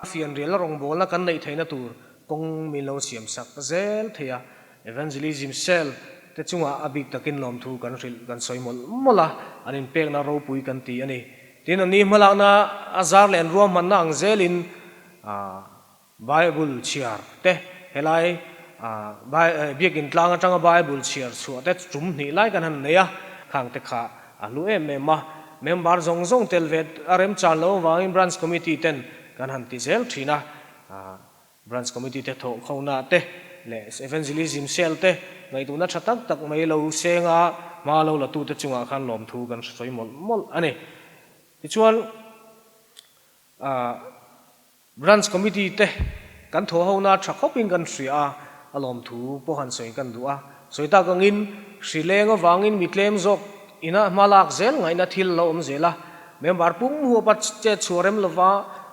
fianrial rawngbawlna kan neih theihna tur kawng min lo siam sak zel thei a. Evangelism Cell te chungah a bik takin lawmthu kan hrilh kan sawi mawlh mawlh a, an inpekna ropui kan ti a ni. Tin, an ni hmalakna a zar leh an ruahmanna ang zelin Bible chhiar te, helai Biakin tlang atanga Bible chhiar chhuah te tum hnih lai kan han nei a, khang te kha a hlu em em a. Member zawng zawng tel ve a remchan loh avangin Branch Committee ten kan han ti zel thin a. Branch Committee te thawh khona te leh Evangelism Cell te ngaihtuahna tha tak tak mai lo senga hma lo la tute chungah khan lawmthu kan sawi mawlh mawlh a ni. Tichuan Branch Committee te kan thawh hona tha khawpin kan hria a, a lawmthu pawh han sawi kan duh a. Sawi tak angin hri leng avangin mi tlem zawk ina hma lak zel ngaihna thil lo awm zel a, Member pum huapa chet chhuah rem lova,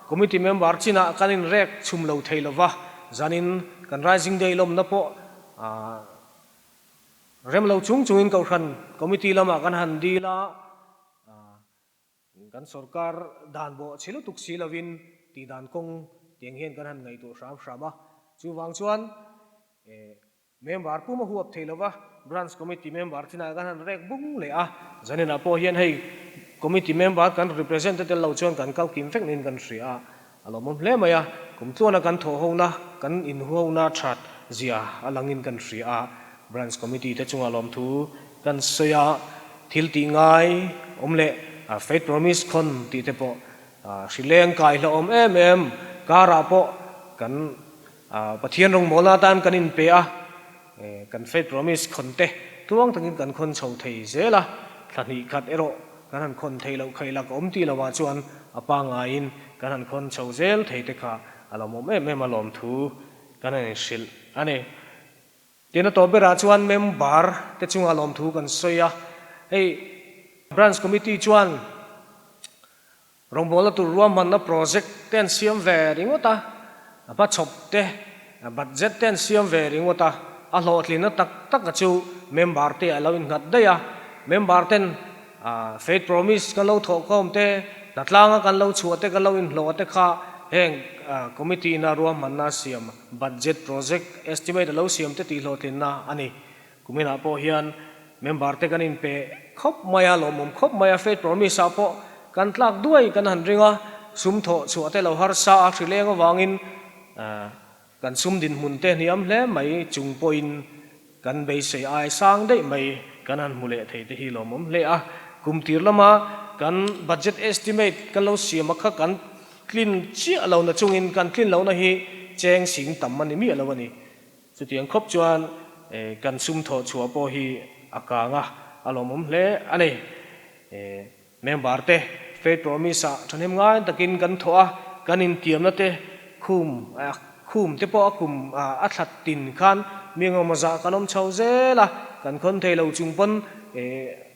committee member chinah kan inrek chhum lo thei lova, zanin kan Rising Day lawmna pawh rem lo chung chungin Kohhran committee lamah kan han dil a, kan sorkar dan bawh chhe lutuk si lovin tihdan kawng tiang hian kan han ngaihtuah hram hram a, chuvang chuan Member pum a huap thei lova, Branch Committee member chinah kan han rek bung leh a, zaninah pawh hian hei Committee member kan represent te tel lo chuan kan kal kim vek niin kan hria a, a lawmawm hle mai a, kum tluana kan thawh hona, kan inhuhona that zia a langin kan hria a, Branch Committee te chungah lawmthu kan sawi a, thil tih ngai awm leh Faith Promise khawn tih te pawh hrileng kai hlauhawm em em karah pawh kan Pathian rawngbawlna atan kan inpe a, kan faith promise khawn te tluang takin kan khawn chho thei zel a, thla hnih khat erawh kan han khawn thei loh khaih lak awm tih lovah chuan a pangaiin kan han khawn chho zel thei te kha a lawmawm em em a lawmthu kan han inhrilh a ni. Tin a tawp berah chuan member te chunga lawmthu kan sawi a, hei Branch Committee chuan Rawngbawlna tur ruahmanna project te an siam ve ringawt a, a hmachhawp te, budget te an siam ve ringawt a, a hlawhtlinna tak tak a chu member te a lo innghat daih a, member ten Faith Promise kan lo thawhkhawm te, hnatlanga kan lo chhuah te, kan lo inhlawh te kha heng committee ina ruahmanna siam budget project estimate a lo siam te tihhlawhtlinna a ni. Kuminah pawh hian member te kan inpe khawp mai a, lawmawm khawp mai a, Faith Promise ah pawh kan tlak duai kan han ring a, sum thawh chhuah te lo harsa a hrileng avangin Kan sum dinhmun te hniam hle mai chung pawhin kan beisei ai sang daih mai kan han hmu leh thei te hi lawmawm hle a. Kum tir lama kan budget estimate kan lo siam a kha kan tlin chiah lo na chungin kan tlin lohna hi cheng sing tam a ni miah lo a ni. Chutiang khawp chuan kan sum thawh chhuah pawh hi a kang a, a lawmawm hle a ni. Member te Faith Promise ah thahnem ngai takin kan thawh a, kan intiamna te khum khum te pawh a kum a thlat tin khan mi engemaw zah kan awm chho zel a, kan khawn thei lo chung pawn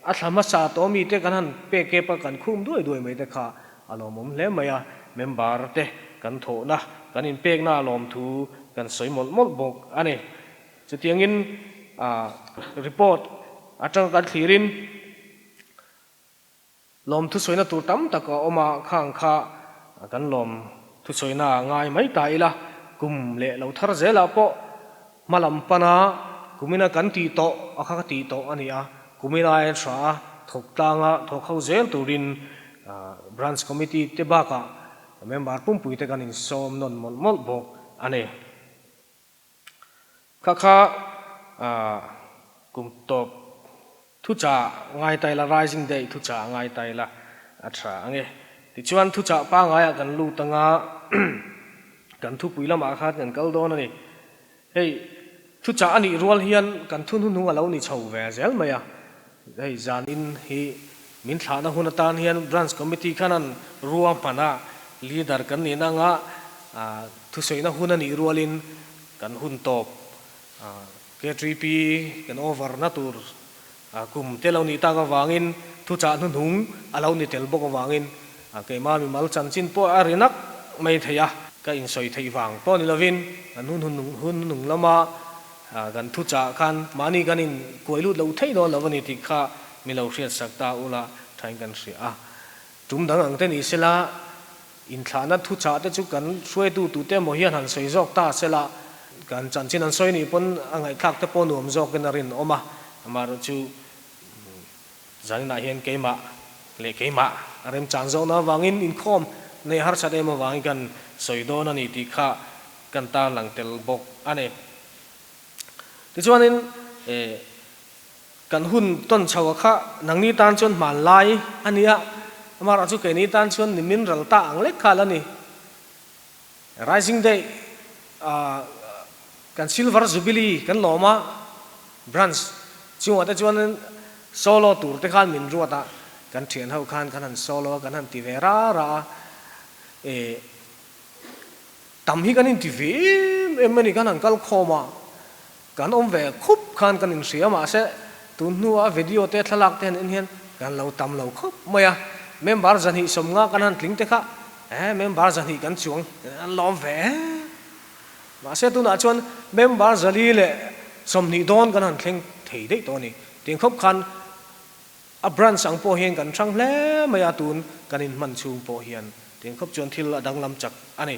a thla hmasa tawh mi te kan han pek kep a, kan khum duai duai mai te kha a lawmawm hle mai a, member te kan thawhna kan inpekna a lawmthu kan sawi mawlh mawlh bawk a ni. Chutiangin report atanga kan thlirin. Lawm thusawiina tur tam tak a awm a, khang kha kan lawm thusawiina a ngai mai ta ila, kum leh lo thar zelah pawh hma lam pana kumina kan tih tawh a kha ka tih tawh a ni a, kumina a tha a, thawk tlanga thawk ho zel turin Branch Committee te bakah member pumpui te kan insawm nawn mawlh mawlh bawk a ni. Kha kha kum tawp thuchah ngai ta ila, Rising Day thuchah ngai ta ila a tha ang e. Tichuan thuchah pangaiah kan lut anga kan thupui lamah khan kan kal dawn a ni. Hei thuchah a nih rual hian kan thu hnuhnung a lo ni chho ve zel mai a. Hei zanin hi min thlahna hun atan hian Branch Committee khan an ruahman a, Leader kan nihna anga Thusawiina hun a nih rualin kan hun tawp KTP kan over na tur kum te lo nih tak avangin thuchah hnuhnung a lo ni tel bawk avangin keimah mimal chanchin pawh a ri nak mai thei a. Ka insawi theih vang pawh ni lovin kan hun hnuhnung lama kan thuchah khan mahni kan inkuai lut lo thei dawn lo a ni tih kha mi lo hriatsak ta ula thain kan hria a. Tum dang ang te ni sela Inthlahna thuchah te chu kan hruaitu tute emaw hian han sawi zawk ta sela, kan chanchin an sawi nih pawn a ngaihthlak te pawh nuam zawkin a rinawm a, amaherawhchu zaninah hian keimah leh keimah a remchan zawkna avangin inkhawm nei harsat em avangin kan sawi dawn a ni tih kha kan tarlang tel bawk a ni. Tichuanin Kan hun tawn chho a kha nangni tan chuan hmanlai a nia, amaherawh chu keini tan chuan ni min ral ta ang lek kha la ni. Rising Day ah kan Silver Jubilee kan lawm a, Branch chungah te chuan solo tur te khan min ruat a, kan thian ho khan kan han solo a, kan han ti ve ra ra a, eh tam hi kan inti ve em em a ni, kan han kal khawm a. Kan awm ve khup khan kan inhria mahse tun hnua video te thlalak te han en hian kan lo tam lo khawp mai a, member 250 kan han tling te kha eh member 200 kan chuang an lawm ve em mahse tunah chuan member 420 dawn kan han thleng thei daih tawh a ni tih khawp khan a branch ang pawh hian kan hrang hle mai a tun kan inhman chhung pawh hian tih khawp chuan thil a danglam chak a ni.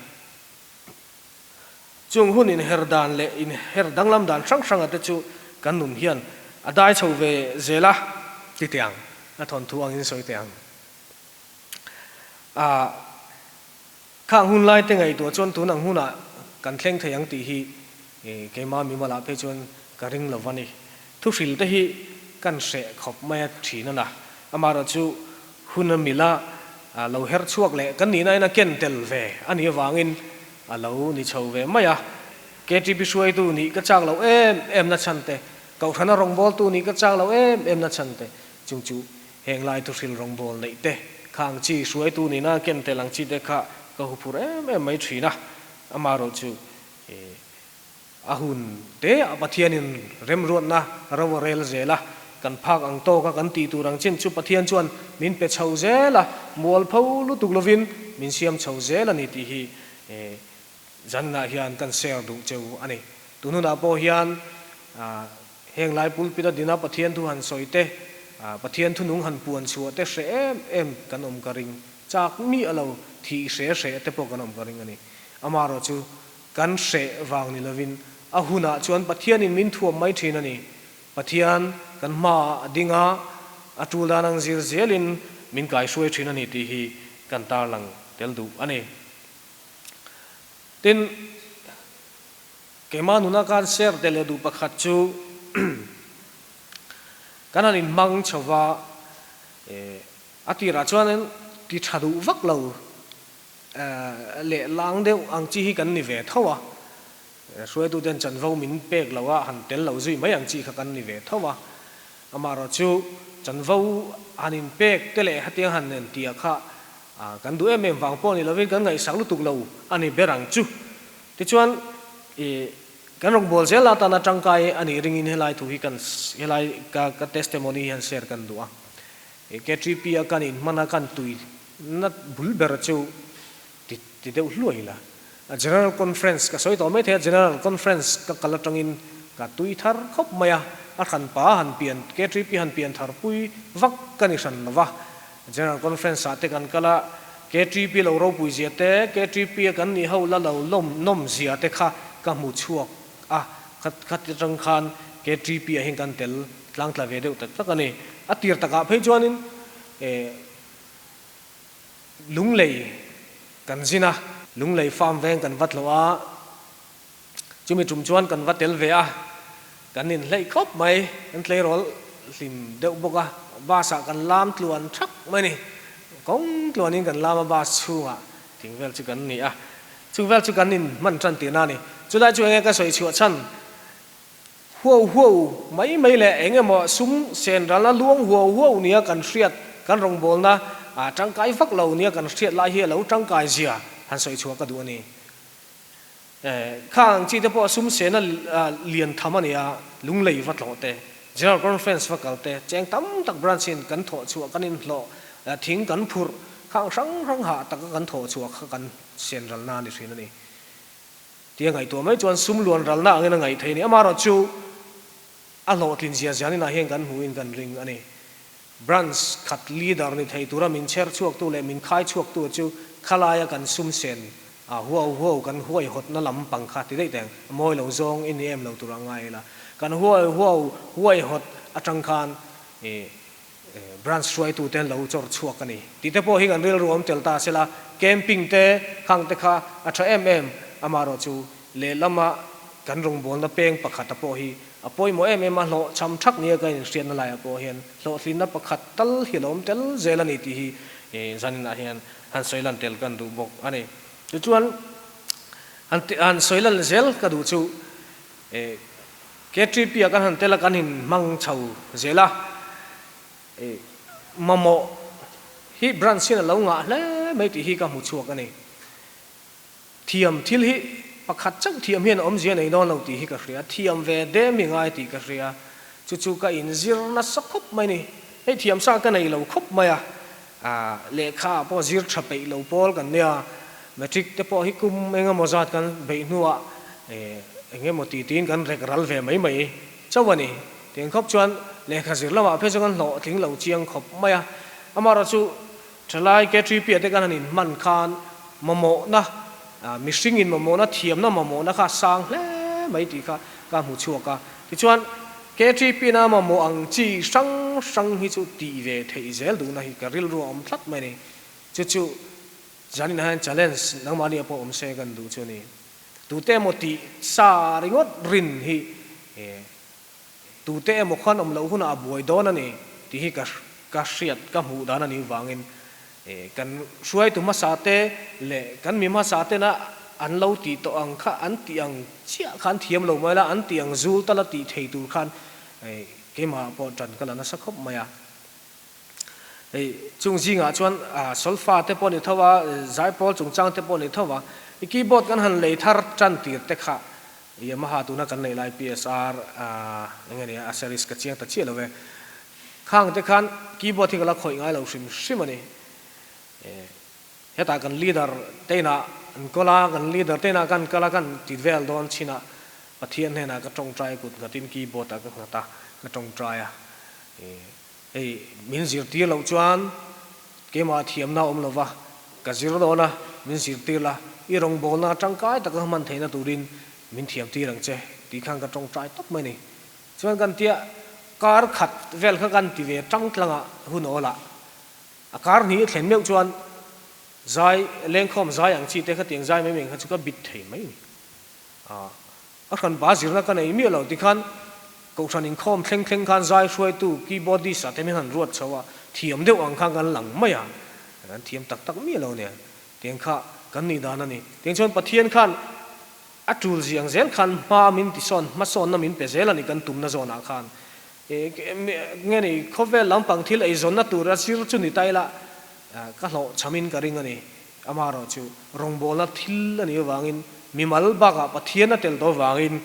Chung hun inher dan leh inher danglam dan hrang hranga te chu kan nun hian a dai chho ve zel a ti teh ang, a thawnthu angin sawi teh ang. A khang hun lai te ngaihtuah chuan tun ang hunah kan thleng thei ang tih hi keimah mimalah phei chuan ka ring lo va ni. Thuhril te hi kan hreh khawp mai a thin a na, amaherawhchu Hun a mila lo her chhuak leh kan nihna in a ken tel ve a nih avangin a lo ni chho ve mai a. KTP hruaitu nih ka chak loh em em na chhan te, Kohhrana rawngbawltu nih ka chak loh em em na chhan te, chung chu heng lai thuhril rawngbâwl neih te, kha ang chi hruaitu nihna a ken tel ang chi te kha ka huphurh em em mai thin a. Amaherawhchu A hun te ah Pathianin remruatna ro a rel zel a, kan phak ang tawk a kan tih tur ang chin chu Pathian chuan min pe chho zel a, mualpho lutuk lovin min siam chho zel a ni tih hi zanah hian kan share duh cheu a ni. Tun hunah pawh hian heng lai pulpit a dina Pathian thu han sawi te, Pathian thunung han puan chhuah te hre em em kan awm ka ring. Chak miah lo thih hre hre te pawh kan awm ka ring a ni. Amaherawhchu kan hreh vang ni lovin a hunah chuan Pathianin min thuam mai thin a ni. Pathian kan hmaah a ding a, a tul dan ang zir zelin min kaihruai thin a ni tih hi kan tarlang tel duh a ni. Tin, keimah nuna kan share tel leh duh pakhat chu kan han inhmang chho va, a tirah chuan ti tha duh vak lo leh lang deuh ang chi hi kan ni ve tho a. Hruaituten chanvo min pek lo a, han tel lo zui mai ang chi kha kan ni ve tho a. Amaherawhchu chanvo han inpek te leh hetiang han nen tia kha kan duh em em vang pawh ni lovin kan ngaihsak lutuk lo a ni ber ang chu. Tichuan ih kan rawngbâwl zel atana tangkai a nih ringin helai thu hi kan helai ka ka testimony hi han share kan duh a. KTP a kan inhman a kan tui na bul ber chu ti ti deuh hluai la. General Conference ka sawi tawh mai thei a, General Conference ka kal atangin ka tui thar khawp mai a, a hran pa han pian KTP han pian thar pui vak ka ni hran lo va. General Conference ah te kan kal a, KTP lo ropui zia te, KTP a kan nih ho la lo lawm nawm zia te kha ka hmu chhuak a, kha ti atang khan KTP ah hian kan tel tlang tla ve deuh tak tak a ni. A tir takah phei chuanin eh Lunglei kan zin a, Lunglei farm veng kan va tlawh a, chumi tum chuan kan va tel ve a, kan inhleih khawp mai, kan tleirawl hlim deuh bawk a, bus ah kan lam tluan thak mai a ni, kawng tluanin kan lam a bus chhungah thing vel chu kan ni a, chung vel chu kan inhman tan tihna a ni, chulai chu enge ka sawi chhuah chhan Huau huau mai mai leh eng emaw sum sen ralna luang huau huau nia kan hriat, kan rawngbawlna tangkai vak lo nia kan hriat lai hi a lo tangkai zia han sawi chhuah ka duh a ni. Khang chi te pawh sum sena lian tham a ni a, lunglei va tlawh te, General Conference va kal te, cheng tam tak branch in kan thawh chhuah kan inhlawh, thing kan phurh, khang hrang hrang hah taka kan thawh chhuah kha kan sen ralna a ni thin a ni. Tia ngaihtuah mai chuan sum luan ralna angin a ngaih theih a ni. Amaherawhchu a hlawhtlin zia zian inah hian kan hmuhin kan ring a ni. Branch khat leader ni thei tura min chher chhuaktu leh min khai chhuaktu chu khalaia kan sum sen a huau huau kan huaihawtna lam pang kha ti daih teng a mawi lo zawng i ni em lo tur a ngai ila. Kan huai huau huaihawt atang khan ih Branch hruaitute an lo chawr chhuak a ni tih te pawh hi kan rilru awm tel ta sela, camping te khang te kha a tha em em, amaherawh chu lehlama kan rawngbawlna peng pakhata pawh hi a pawimawh em em a, hlawhchham thak nia ka inhriatna laiah pawh hian hlawhtlinna pakhat tal hi a lo awm tel zel a ni tih hi zaninah hian han sawi lan tel kan duh bawk a ni. Tichuan han sawi lan zel ka duh chu. KTP ah kan han tel a kan in hmang chho zel a, mamawh hi branch hian a lo ngah hle mai tih hi ka hmu chhuak a ni. Thiam thil hi pakhat chauh thiam hian awmzia nei dawn lo tih hi ka hria, thiam ve dem hi ngai tih ka hria, chu chu ka inzir nasa khawp mai ni. Hei thiam sa ka nei lo khawp mai a, lehkha ah pawh zir tha peih lo pawl kan nia, matric te pawh hi kum engemaw zat kan beih hnuah engemaw ti tiin kan rek ral ve mai mai chauh a ni. Tiang khawp chuan lehkha zir lamah phei chu kan hlawhtling lo chiang khawp mai a, amaherawhchu chu thalai KTP ah te kan han inhman khan mamawhna, mihring in mamawhna, thiamna mamawhna kha a sang hle mai tih kha ka hmu chhuak a. Tichuan KTP na mamawh ang chi hrang hrang hi chu tih ve theih zel duhna hi ka rilru a awm tlat mai a ni. Chu chu zaninah hian challenge nangmahni ah pawh awm se kan duh chu a ni. Tute emaw tih sa ringawt rin hi tute emaw khan awm loh hunah a buai dawn a ni tih hi ka ka hriat ka hmuh dan a nih vangin Kan hruaitu hmasa te leh kan mi hmasa tena an lo tih tawh ang kha an tih ang chiah khan thiam lo mai la, an tih ang zul tala tih thei tur khan keimah pawh tan ka la nasa khawp mai a. Hei chung zingah chuan solfa te pawh ni tho a, zaipawl chungchang te pawh ni tho a, i keyboard kan han lei thar tan tir te kha Yamaha tuna kan neih lai PSR eng nge nia a series ka chiang ta chiah lo ve. Khang te khan keyboard hi ka la khawih ngai lo hrim hrim a ni. Hetah kan leader te inah an kawl a, kan leader te inah kan kal a, kan ti vel dawn chin ah Pathian hnenah ka tawngtai kut nghatin keyboard ah ka nghat a, ka tawngtai a. Hei min zirtir loh chuan keimah thiamna a awm lo va, ka zir dawn a, min zirtir la, i rawngbawlna tangkai taka hman theihna turin min thiamtir ang che tih khan ka tawngtai tawp mai a ni. Chuan kan tia kar khat vel kha kan ti ve tang tlanga hun awl ah a kar hnih a thlen meuh chuan zai lengkhawm zai ang chi te khatiang zai mai mai kha chu ka bit thei mai ni. A a hran ba zirna ka nei miah lo tikhan kohhran inkhawm thleng thleng khan zai hruaitu keyboardist ah te min han ruat chho a, thiam deuh ang khan kan lang mai a, kan thiam tak tak miah lo nen tiang kha kan nih dan a ni. Tiang chuan Pathian khan A tul ziang zel khan hma min tisawn, hmasawnna min pe zel a ni kan tumna zawnah khan. Nge ni, khawvel lampang thil eizawnna tur a zir chu ni ta ila, ka hlawh chhamin ka ring a ni. Amaherawh chu rawngbawlna thil a nih avangin mimal bakah Pathian a tel tawh avangin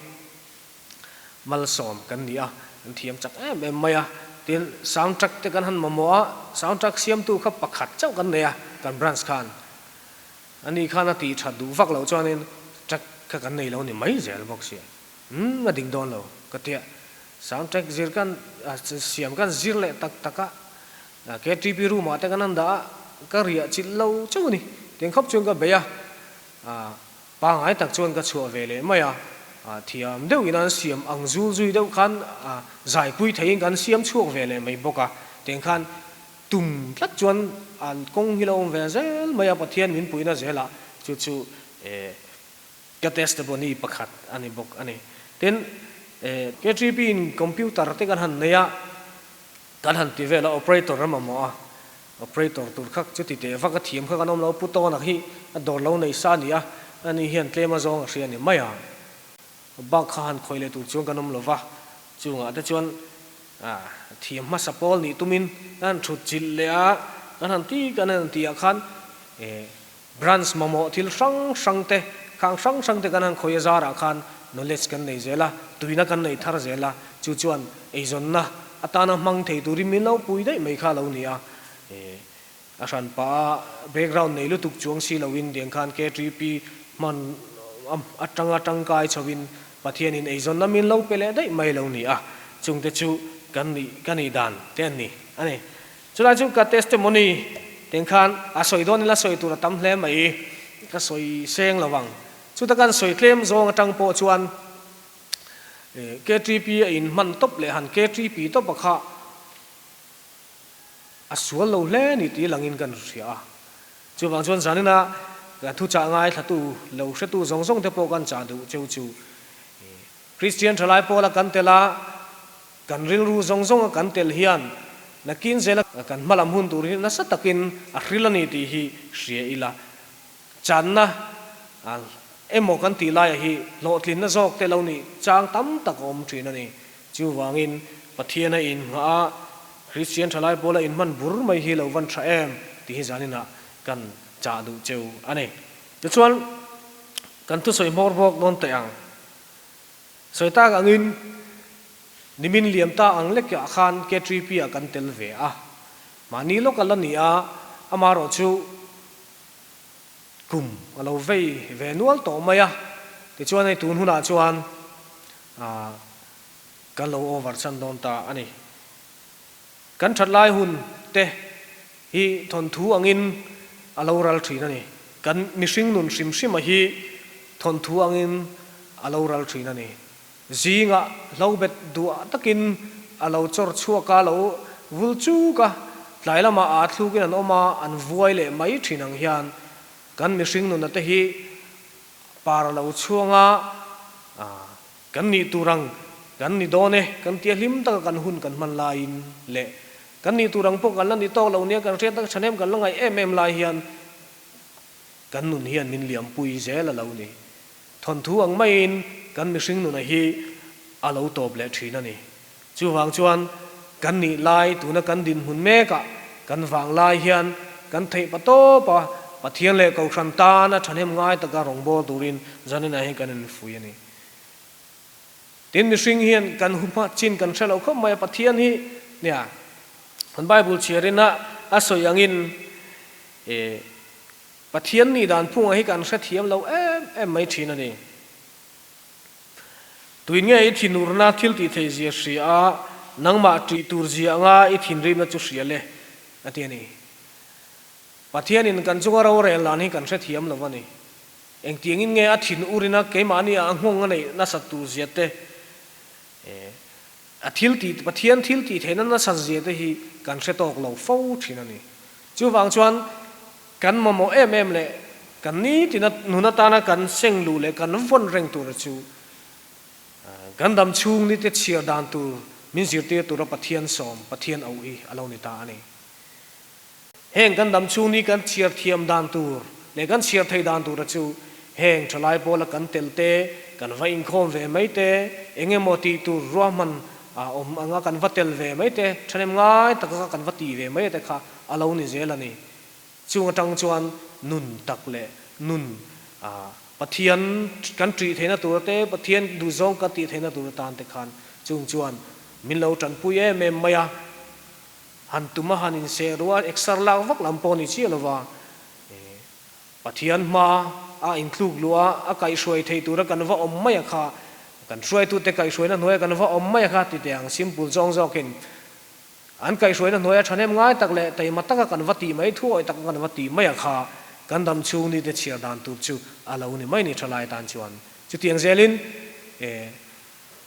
malsawm kan ni a, kan thiam chak em em mai a. Tin, sound track te kan han mamawh a, sound track siamtu kha pakhat chauh kan nei a, kan branch khan. Ani khan a tih that duh vak loh chuanin track kha kan nei lo ni mai zel bawk sia. Umm a dik dawn lo ka tia. Sound track zir kan siam kan zir leh tak tak a, KTP room ah te kan han dah a, ka riah chilh lo chauh a ni. Tiang khawp chuan ka bei a, pangai tak chuan ka chhuah ve leh mai a, thiam deuhin an siam ang zul zui deuh khan zaipui theihin kan siam chhuak ve leh mai bawk a, tiang khan Tum tlat chuan an kawng hi lo awm ve zel mai a, Pathian min puihna zelah chu chu ka testimony pakhat a ni bawk a ni. Tin, KTP in computer te kan han nei a, kan han ti vel a, operator a mamawh a, operator tur kha chuti teh vak a thiam kha kan awm lo, Pu Tawna hi a dawr lo nei sa a ni a, ani hian tlem a zawng a hria a ni mai a, bak kha han khawih leh tur chuan kan awm lo va, chungah te chuan A thiam hmasa pawl nih tumin kan han thut chilh leh a, kan han ti kan han tih ah khan branch mamawh thil hrang hrang te, khang hrang hrang te kan han khawi a zarah khan knowledge kan nei zel a, tuina kan nei thar zel a, chu chuan eizawnna atana hmang thei turin min lo pui daih mai kha a lo ni a. A hran pah a background nei lutuk chuang si loin tiang khan KTP hman atanga tangkai chhoin Pathianin eizawnna min lo pe leh daih mai lo ni a, chungte chu kan nih ka nih dan te an ni a ni. Chulai chu ka testimony tiang khan a sawi dawn ila sawi tur a tam hle mai, ka sawi seng lo ang. Chuta kan sawi tlem zawng atang pawh chuan KTP a inhman tawp leh han KTP tawp a kha A sual lo hle ni tih langin kan hria a. Chuvang chuan zanina kan thuchah ngaithlatu lo hretu zawng zawng te pawh kan chah duh cheu chu Kristian thalai pawla kan tel a, kan rilru zawng zawnga kan tel hian nakin zela kan hmalam hun tur hi nasa takin a hril a ni tih hi hria ila. Channa emaw kan tih laia hi hlawhtlinna zawk te lo nih chang tam tak a awm thin a ni. Chuvangin, Pathian a inngah a, Kristian thalai pawl a inhman bur mai hi lo van tha em tih hi zaninah kan chah duh cheu a ni. Tichuan, kan thusawi hmawr bawk dawn teh ang. Sawi tak angin, nimin liam ta ang lekah khan KTP ah kan tel ve a. Mahni lawk a la ni a, amaherawh chu kum a lo vei ve nual tawh mai a. Tichuan hei tun hunah chuan Ah, kan lo over chan dawn ta a ni. Kan that lai hun te hi thawnthu angin a lo ral thin a ni. Kan mihring nun hrim hrima hi thawnthu angin a lo ral thin a ni. Zingah hlobet duah takin a lo chawr chhuak a, lo vul chuk a, tlai lamah aa thlukin an awm a, an vuai leh mai thin ang hian kan mihring nuna te hi Par a lo chhuang a, kan nih tur ang kan ni dawn e, kan tia hlim taka kan hun kan hman laiin leh kan nih tur ang pawh kan la ni tawk lo nia kan hriat tak thahnem kan la ngaih em em lai hian kan nun hian min liampui zel a lo ni. Thawnthu ang maiin kan mihring nuna hi a lo tawp leh thin a ni. Chuvang chuan kan nih lai tuna kan dinhmun mekah kan vang lai hian kan theih pa tawp a, Pathian leh Kohhran tana thahnem ngai taka rawngbâwl turin zaninah hian kan infui a ni. Tin, mihring hian kan huma chin kan hre lo khawp mai a, Pathian hi nia kan Bible chhiarin a a sawi angin e Pathian nih dan phungah hi kan hrethiam lo em em mai thin a ni. Tuin nge i thinurna thil tih theih zia hria a, nangmah ṭih tur zia anga i thinrimna chu hria le, a ti a ni. Pathianin kan chunga rorel dan hi kan hrethiam lo a ni. Engtiangin nge a thin urina keimahni ah a nghawng a neih nasat tur zia te, a thil tih, Pathian thil tih theihna nasat zia te hi kan hre tawk lo fo thin a ni. Chuvang chuan kan mamawh em em leh kan nitina nun atana kan seng luh leh kan vawn reng tura chu kan dam chhung ni te chhiar dan tur min zirtir tura Pathian sawm, Pathian auh hi a lo ni ta a ni. Heng kan dam chhung ni kan chhiar thiam dan tur leh kan chhiar thei dan tura chu heng thalai pawla kan tel te, kan va inkhawm ve mai te, eng emaw tih tur ruahman a awm anga kan va tel ve mai te, thahnem ngai taka kan va tih ve mai te kha a lo ni zel a ni. Chung atang chuan nun tak leh nun Pathian kan ṭih theihna tur te, Pathian duhzawng kan tih theihna tur atan te khan chung chuan min lo ṭanpui em em mai a. Han tum a han inseh ruah a, exer lak vak lam pawh ni chiah lova, Pathian hma a intluk luh a, a kaihhruai thei tura kan va awm mai a kha, kan hruaitute kaihhruaina hnuaia kan va awm mai a kha ti teh ang simple zawng zawkin an kaihhruaina hnuaia thahnem ngai tak leh taima taka kan va tih mai, thuawih taka kan va tih mai a kha kan dam chhung nite chhiar dan tur chu a lo ni mai ni thalai tan chuan. Chutiang zelin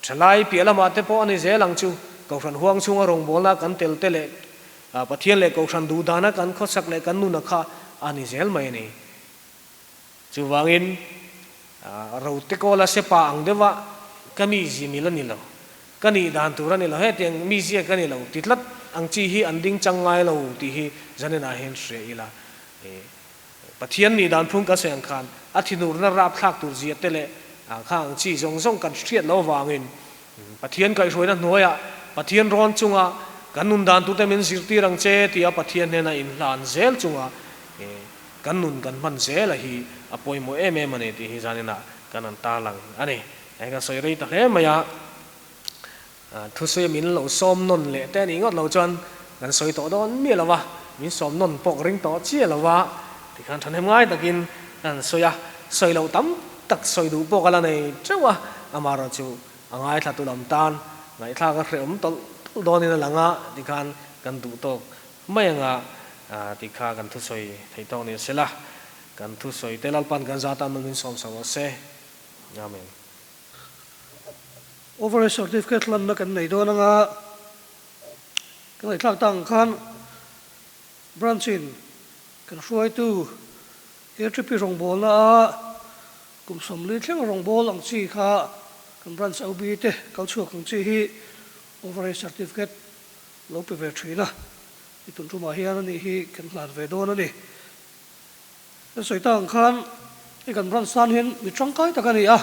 Thalai piah lamah te pawh a ni zel ang chu, Kohhran huang chhunga rawngbawlna kan tel te leh Pathian leh Kohhran duhdana kan khawsak leh kan nuna kha a ni zel mai a ni. Chuvangin rote kawla sepa ang deuha ka mi zi mil a ni lo, ka nih dan tur a ni lo, hetiang mi zia ka ni lo ti tlat ang chi hi an ding chang ngai lo tih hi Zanina hian hria ila. Pathian nih dan phung kan sawi ang khan a thinurna rapthlak tur zia te leh kha ang chi zawng zawng kan hriat loh avangin Pathian kaihhruaina hnuaiah Pathian rawn chunga kan nun dan turte min zirtir ang che tia Pathian hnena inhlan zel chunga kan nun kan hman zel a hi a pawimawh em em a ni tih hi zaninah kan han tarlang a ni. Hei kan sawi rei ta hle mai a. Thusawi min lo sawm nawn leh te a nih ngawt lo chuan kan sawi tawh dawn miah lo va, min sawm nawn pawh ka ring tawh chiah lo va, tikhan thahnem ngai takin kan han sawi a, sawi loh tam tak sawi duh pawh ka la nei teuh a, amaherawhchu a ngaithla tu lam tan ngaihthlak a hrehawm tawlh tawlh dawnin a lang a, tikhan kan duh tawk mai anga tikha kan thusawi thei tawk ni se la, kan thusawi te Lalpan kan zat tan min sawm sak rawh se. Amen. Overall certificate hlanna kan nei dawn anga kan ngaihthlak tak ang khan branch in kan hruaitu KTP rawngbawlna a kum 40 thleng rawngbâwl ang chi kha kan branch OB te kal chhuak ang chi hi overall certificate lo pe ve thin a, i tun tumah hian ani hi kan hlan ve dawn a ni. Kan sawi tak ang khan hei kan branch tan hian mi tangkai tak a ni a,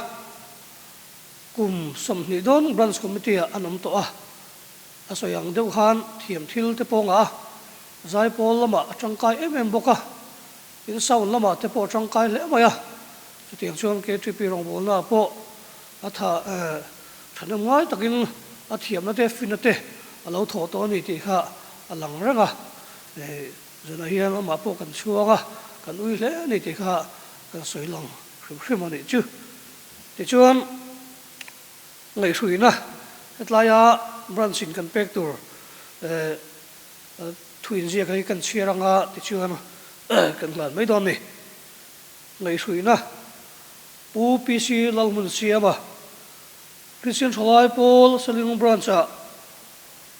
kum 20 dawn branch committee ah an awm tawh a, a sawi ang deuh khan thiam thil te pawh ngah a, zaipawl lamah a tangkai em em bawk a, tin sound lamah te pawh a tangkai hle mai a, chutiang chuan KTP rawngbawlna ah pawh a tha thahnem ngai takin a thiamna te fina te a lo thawh tawh a ni tih kha a lang reng a. Zanah hian amah pawh kan chhuang a, kan ui hle a ni tih kha kan sawi lang hrim hrim a nih chu. Tichuan, ngaihhruina hetlaia branch in kan pek tur thu inziak hi kan chhiar anga tichuan kan hlan mai dawn a ni. Ngaihhruina Pu PC Lalhmunsiama, Christian Thalai Pawl Seling Branch-ah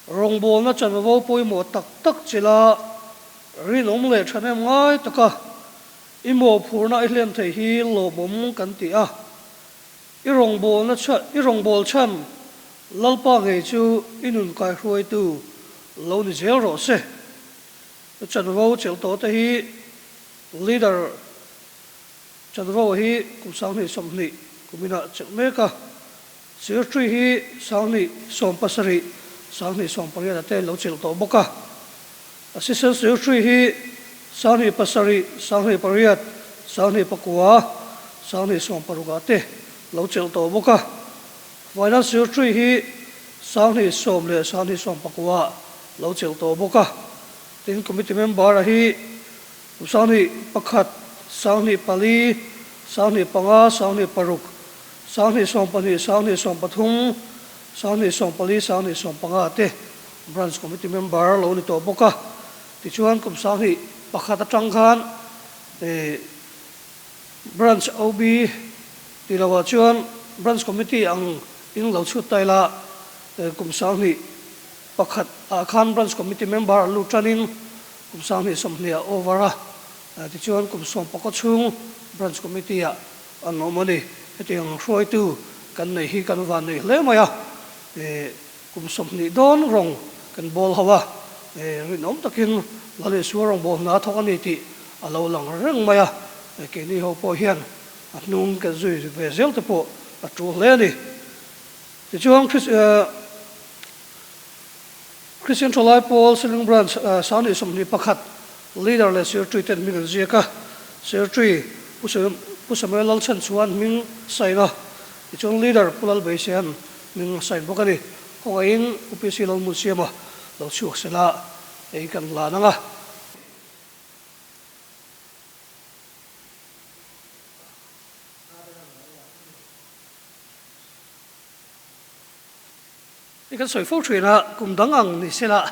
Rawngbawlna chanvo pawimawh tak tak chila rinawm leh thahnem ngai taka i mawhphurhna i hlen thei hi lawmawm kan ti a. I rawngbawlna i rawngbâwl chhan Lalpa ngei chu i nun kaihruaitu lo ni zel rawh se. Chanvo chelh tawh te hi Leader chanvo hi kum 2020 kuminah chelh mek a. Secretary hi 2017, 2018 a te lo chelh tawh bawk a. Assistant Secretary hi 2007, 2008, 2009, 2016 ah te lo chelh tawh bawk a. Finance Secretary hi 2010 leh 2019 ah lo chelh tawh bawk a. Tin, Committee Member a hi 2001, 2004, 2005, 2006, 20 20 20 13, 2040 2015 te Branch Committee Member lo ni tawh bawk a. Tichuan kum 2001 atang khan Branch OB tih lohah chuan Branch Committee ang in lo chhut ta ila kum 2001 ah khan Branch Committee Member an lut tanin kum 2020 ah over a, tichuan kum 11 chhung Branch Committee ah an awm a ni. Hetiang hruaitu kan nei hi kan van nei hle mai a, kum 20 dawn rawng kan bawl ho a, rinawm takin Lal Isua rawngbawl hna thawk a ni tih a lo lang reng mai a, keini ho pawh hian a hnung kan zui ve zel te pawh a tul hle a ni. Tichuan Christian Thalai Pawl Seling Branch 2021 Leader leh Secretary ten hming an ziak a, Secretary Pu Samuel Lalchhan chuan hming sign a, tichuan Leader Pu Lalbeisean hming a sign bawk a ni. Khawngaihin UPC Lalhmunsiama lo chhuak sela ei kan hlan ang a. I kan sawi fo thin a, kum dang ang ni sela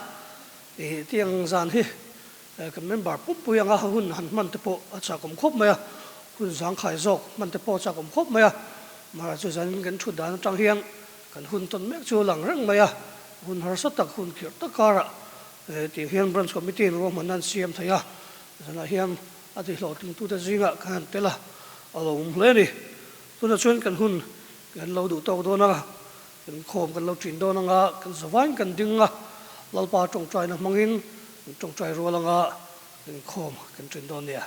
i tiang zan hi kan member pumpui anga hun han hman te pawh a chakawm khawp mai a, hun zangkhai zawk hman te pawh a chakawm khawp mai a, mahse chu zanin kan thut dan atang hian kan hun tawn mek chu a lang reng mai a, hun harsa tak hun khirh tak karah tih hian branch committee in ruahmanna an siam thei a, zanah hian a ti hlawhtlingtute zingah kan han tel a, a lo awm hle a ni. Tunah chuan kan hun kan lo duh tawk dawn a, kan khawm kan lo ṭin dawn anga kan zavain kan ding a, Lalpa tawngtaina hmangin kan tawngtai rual anga kan khawm kan ṭin dawn nia.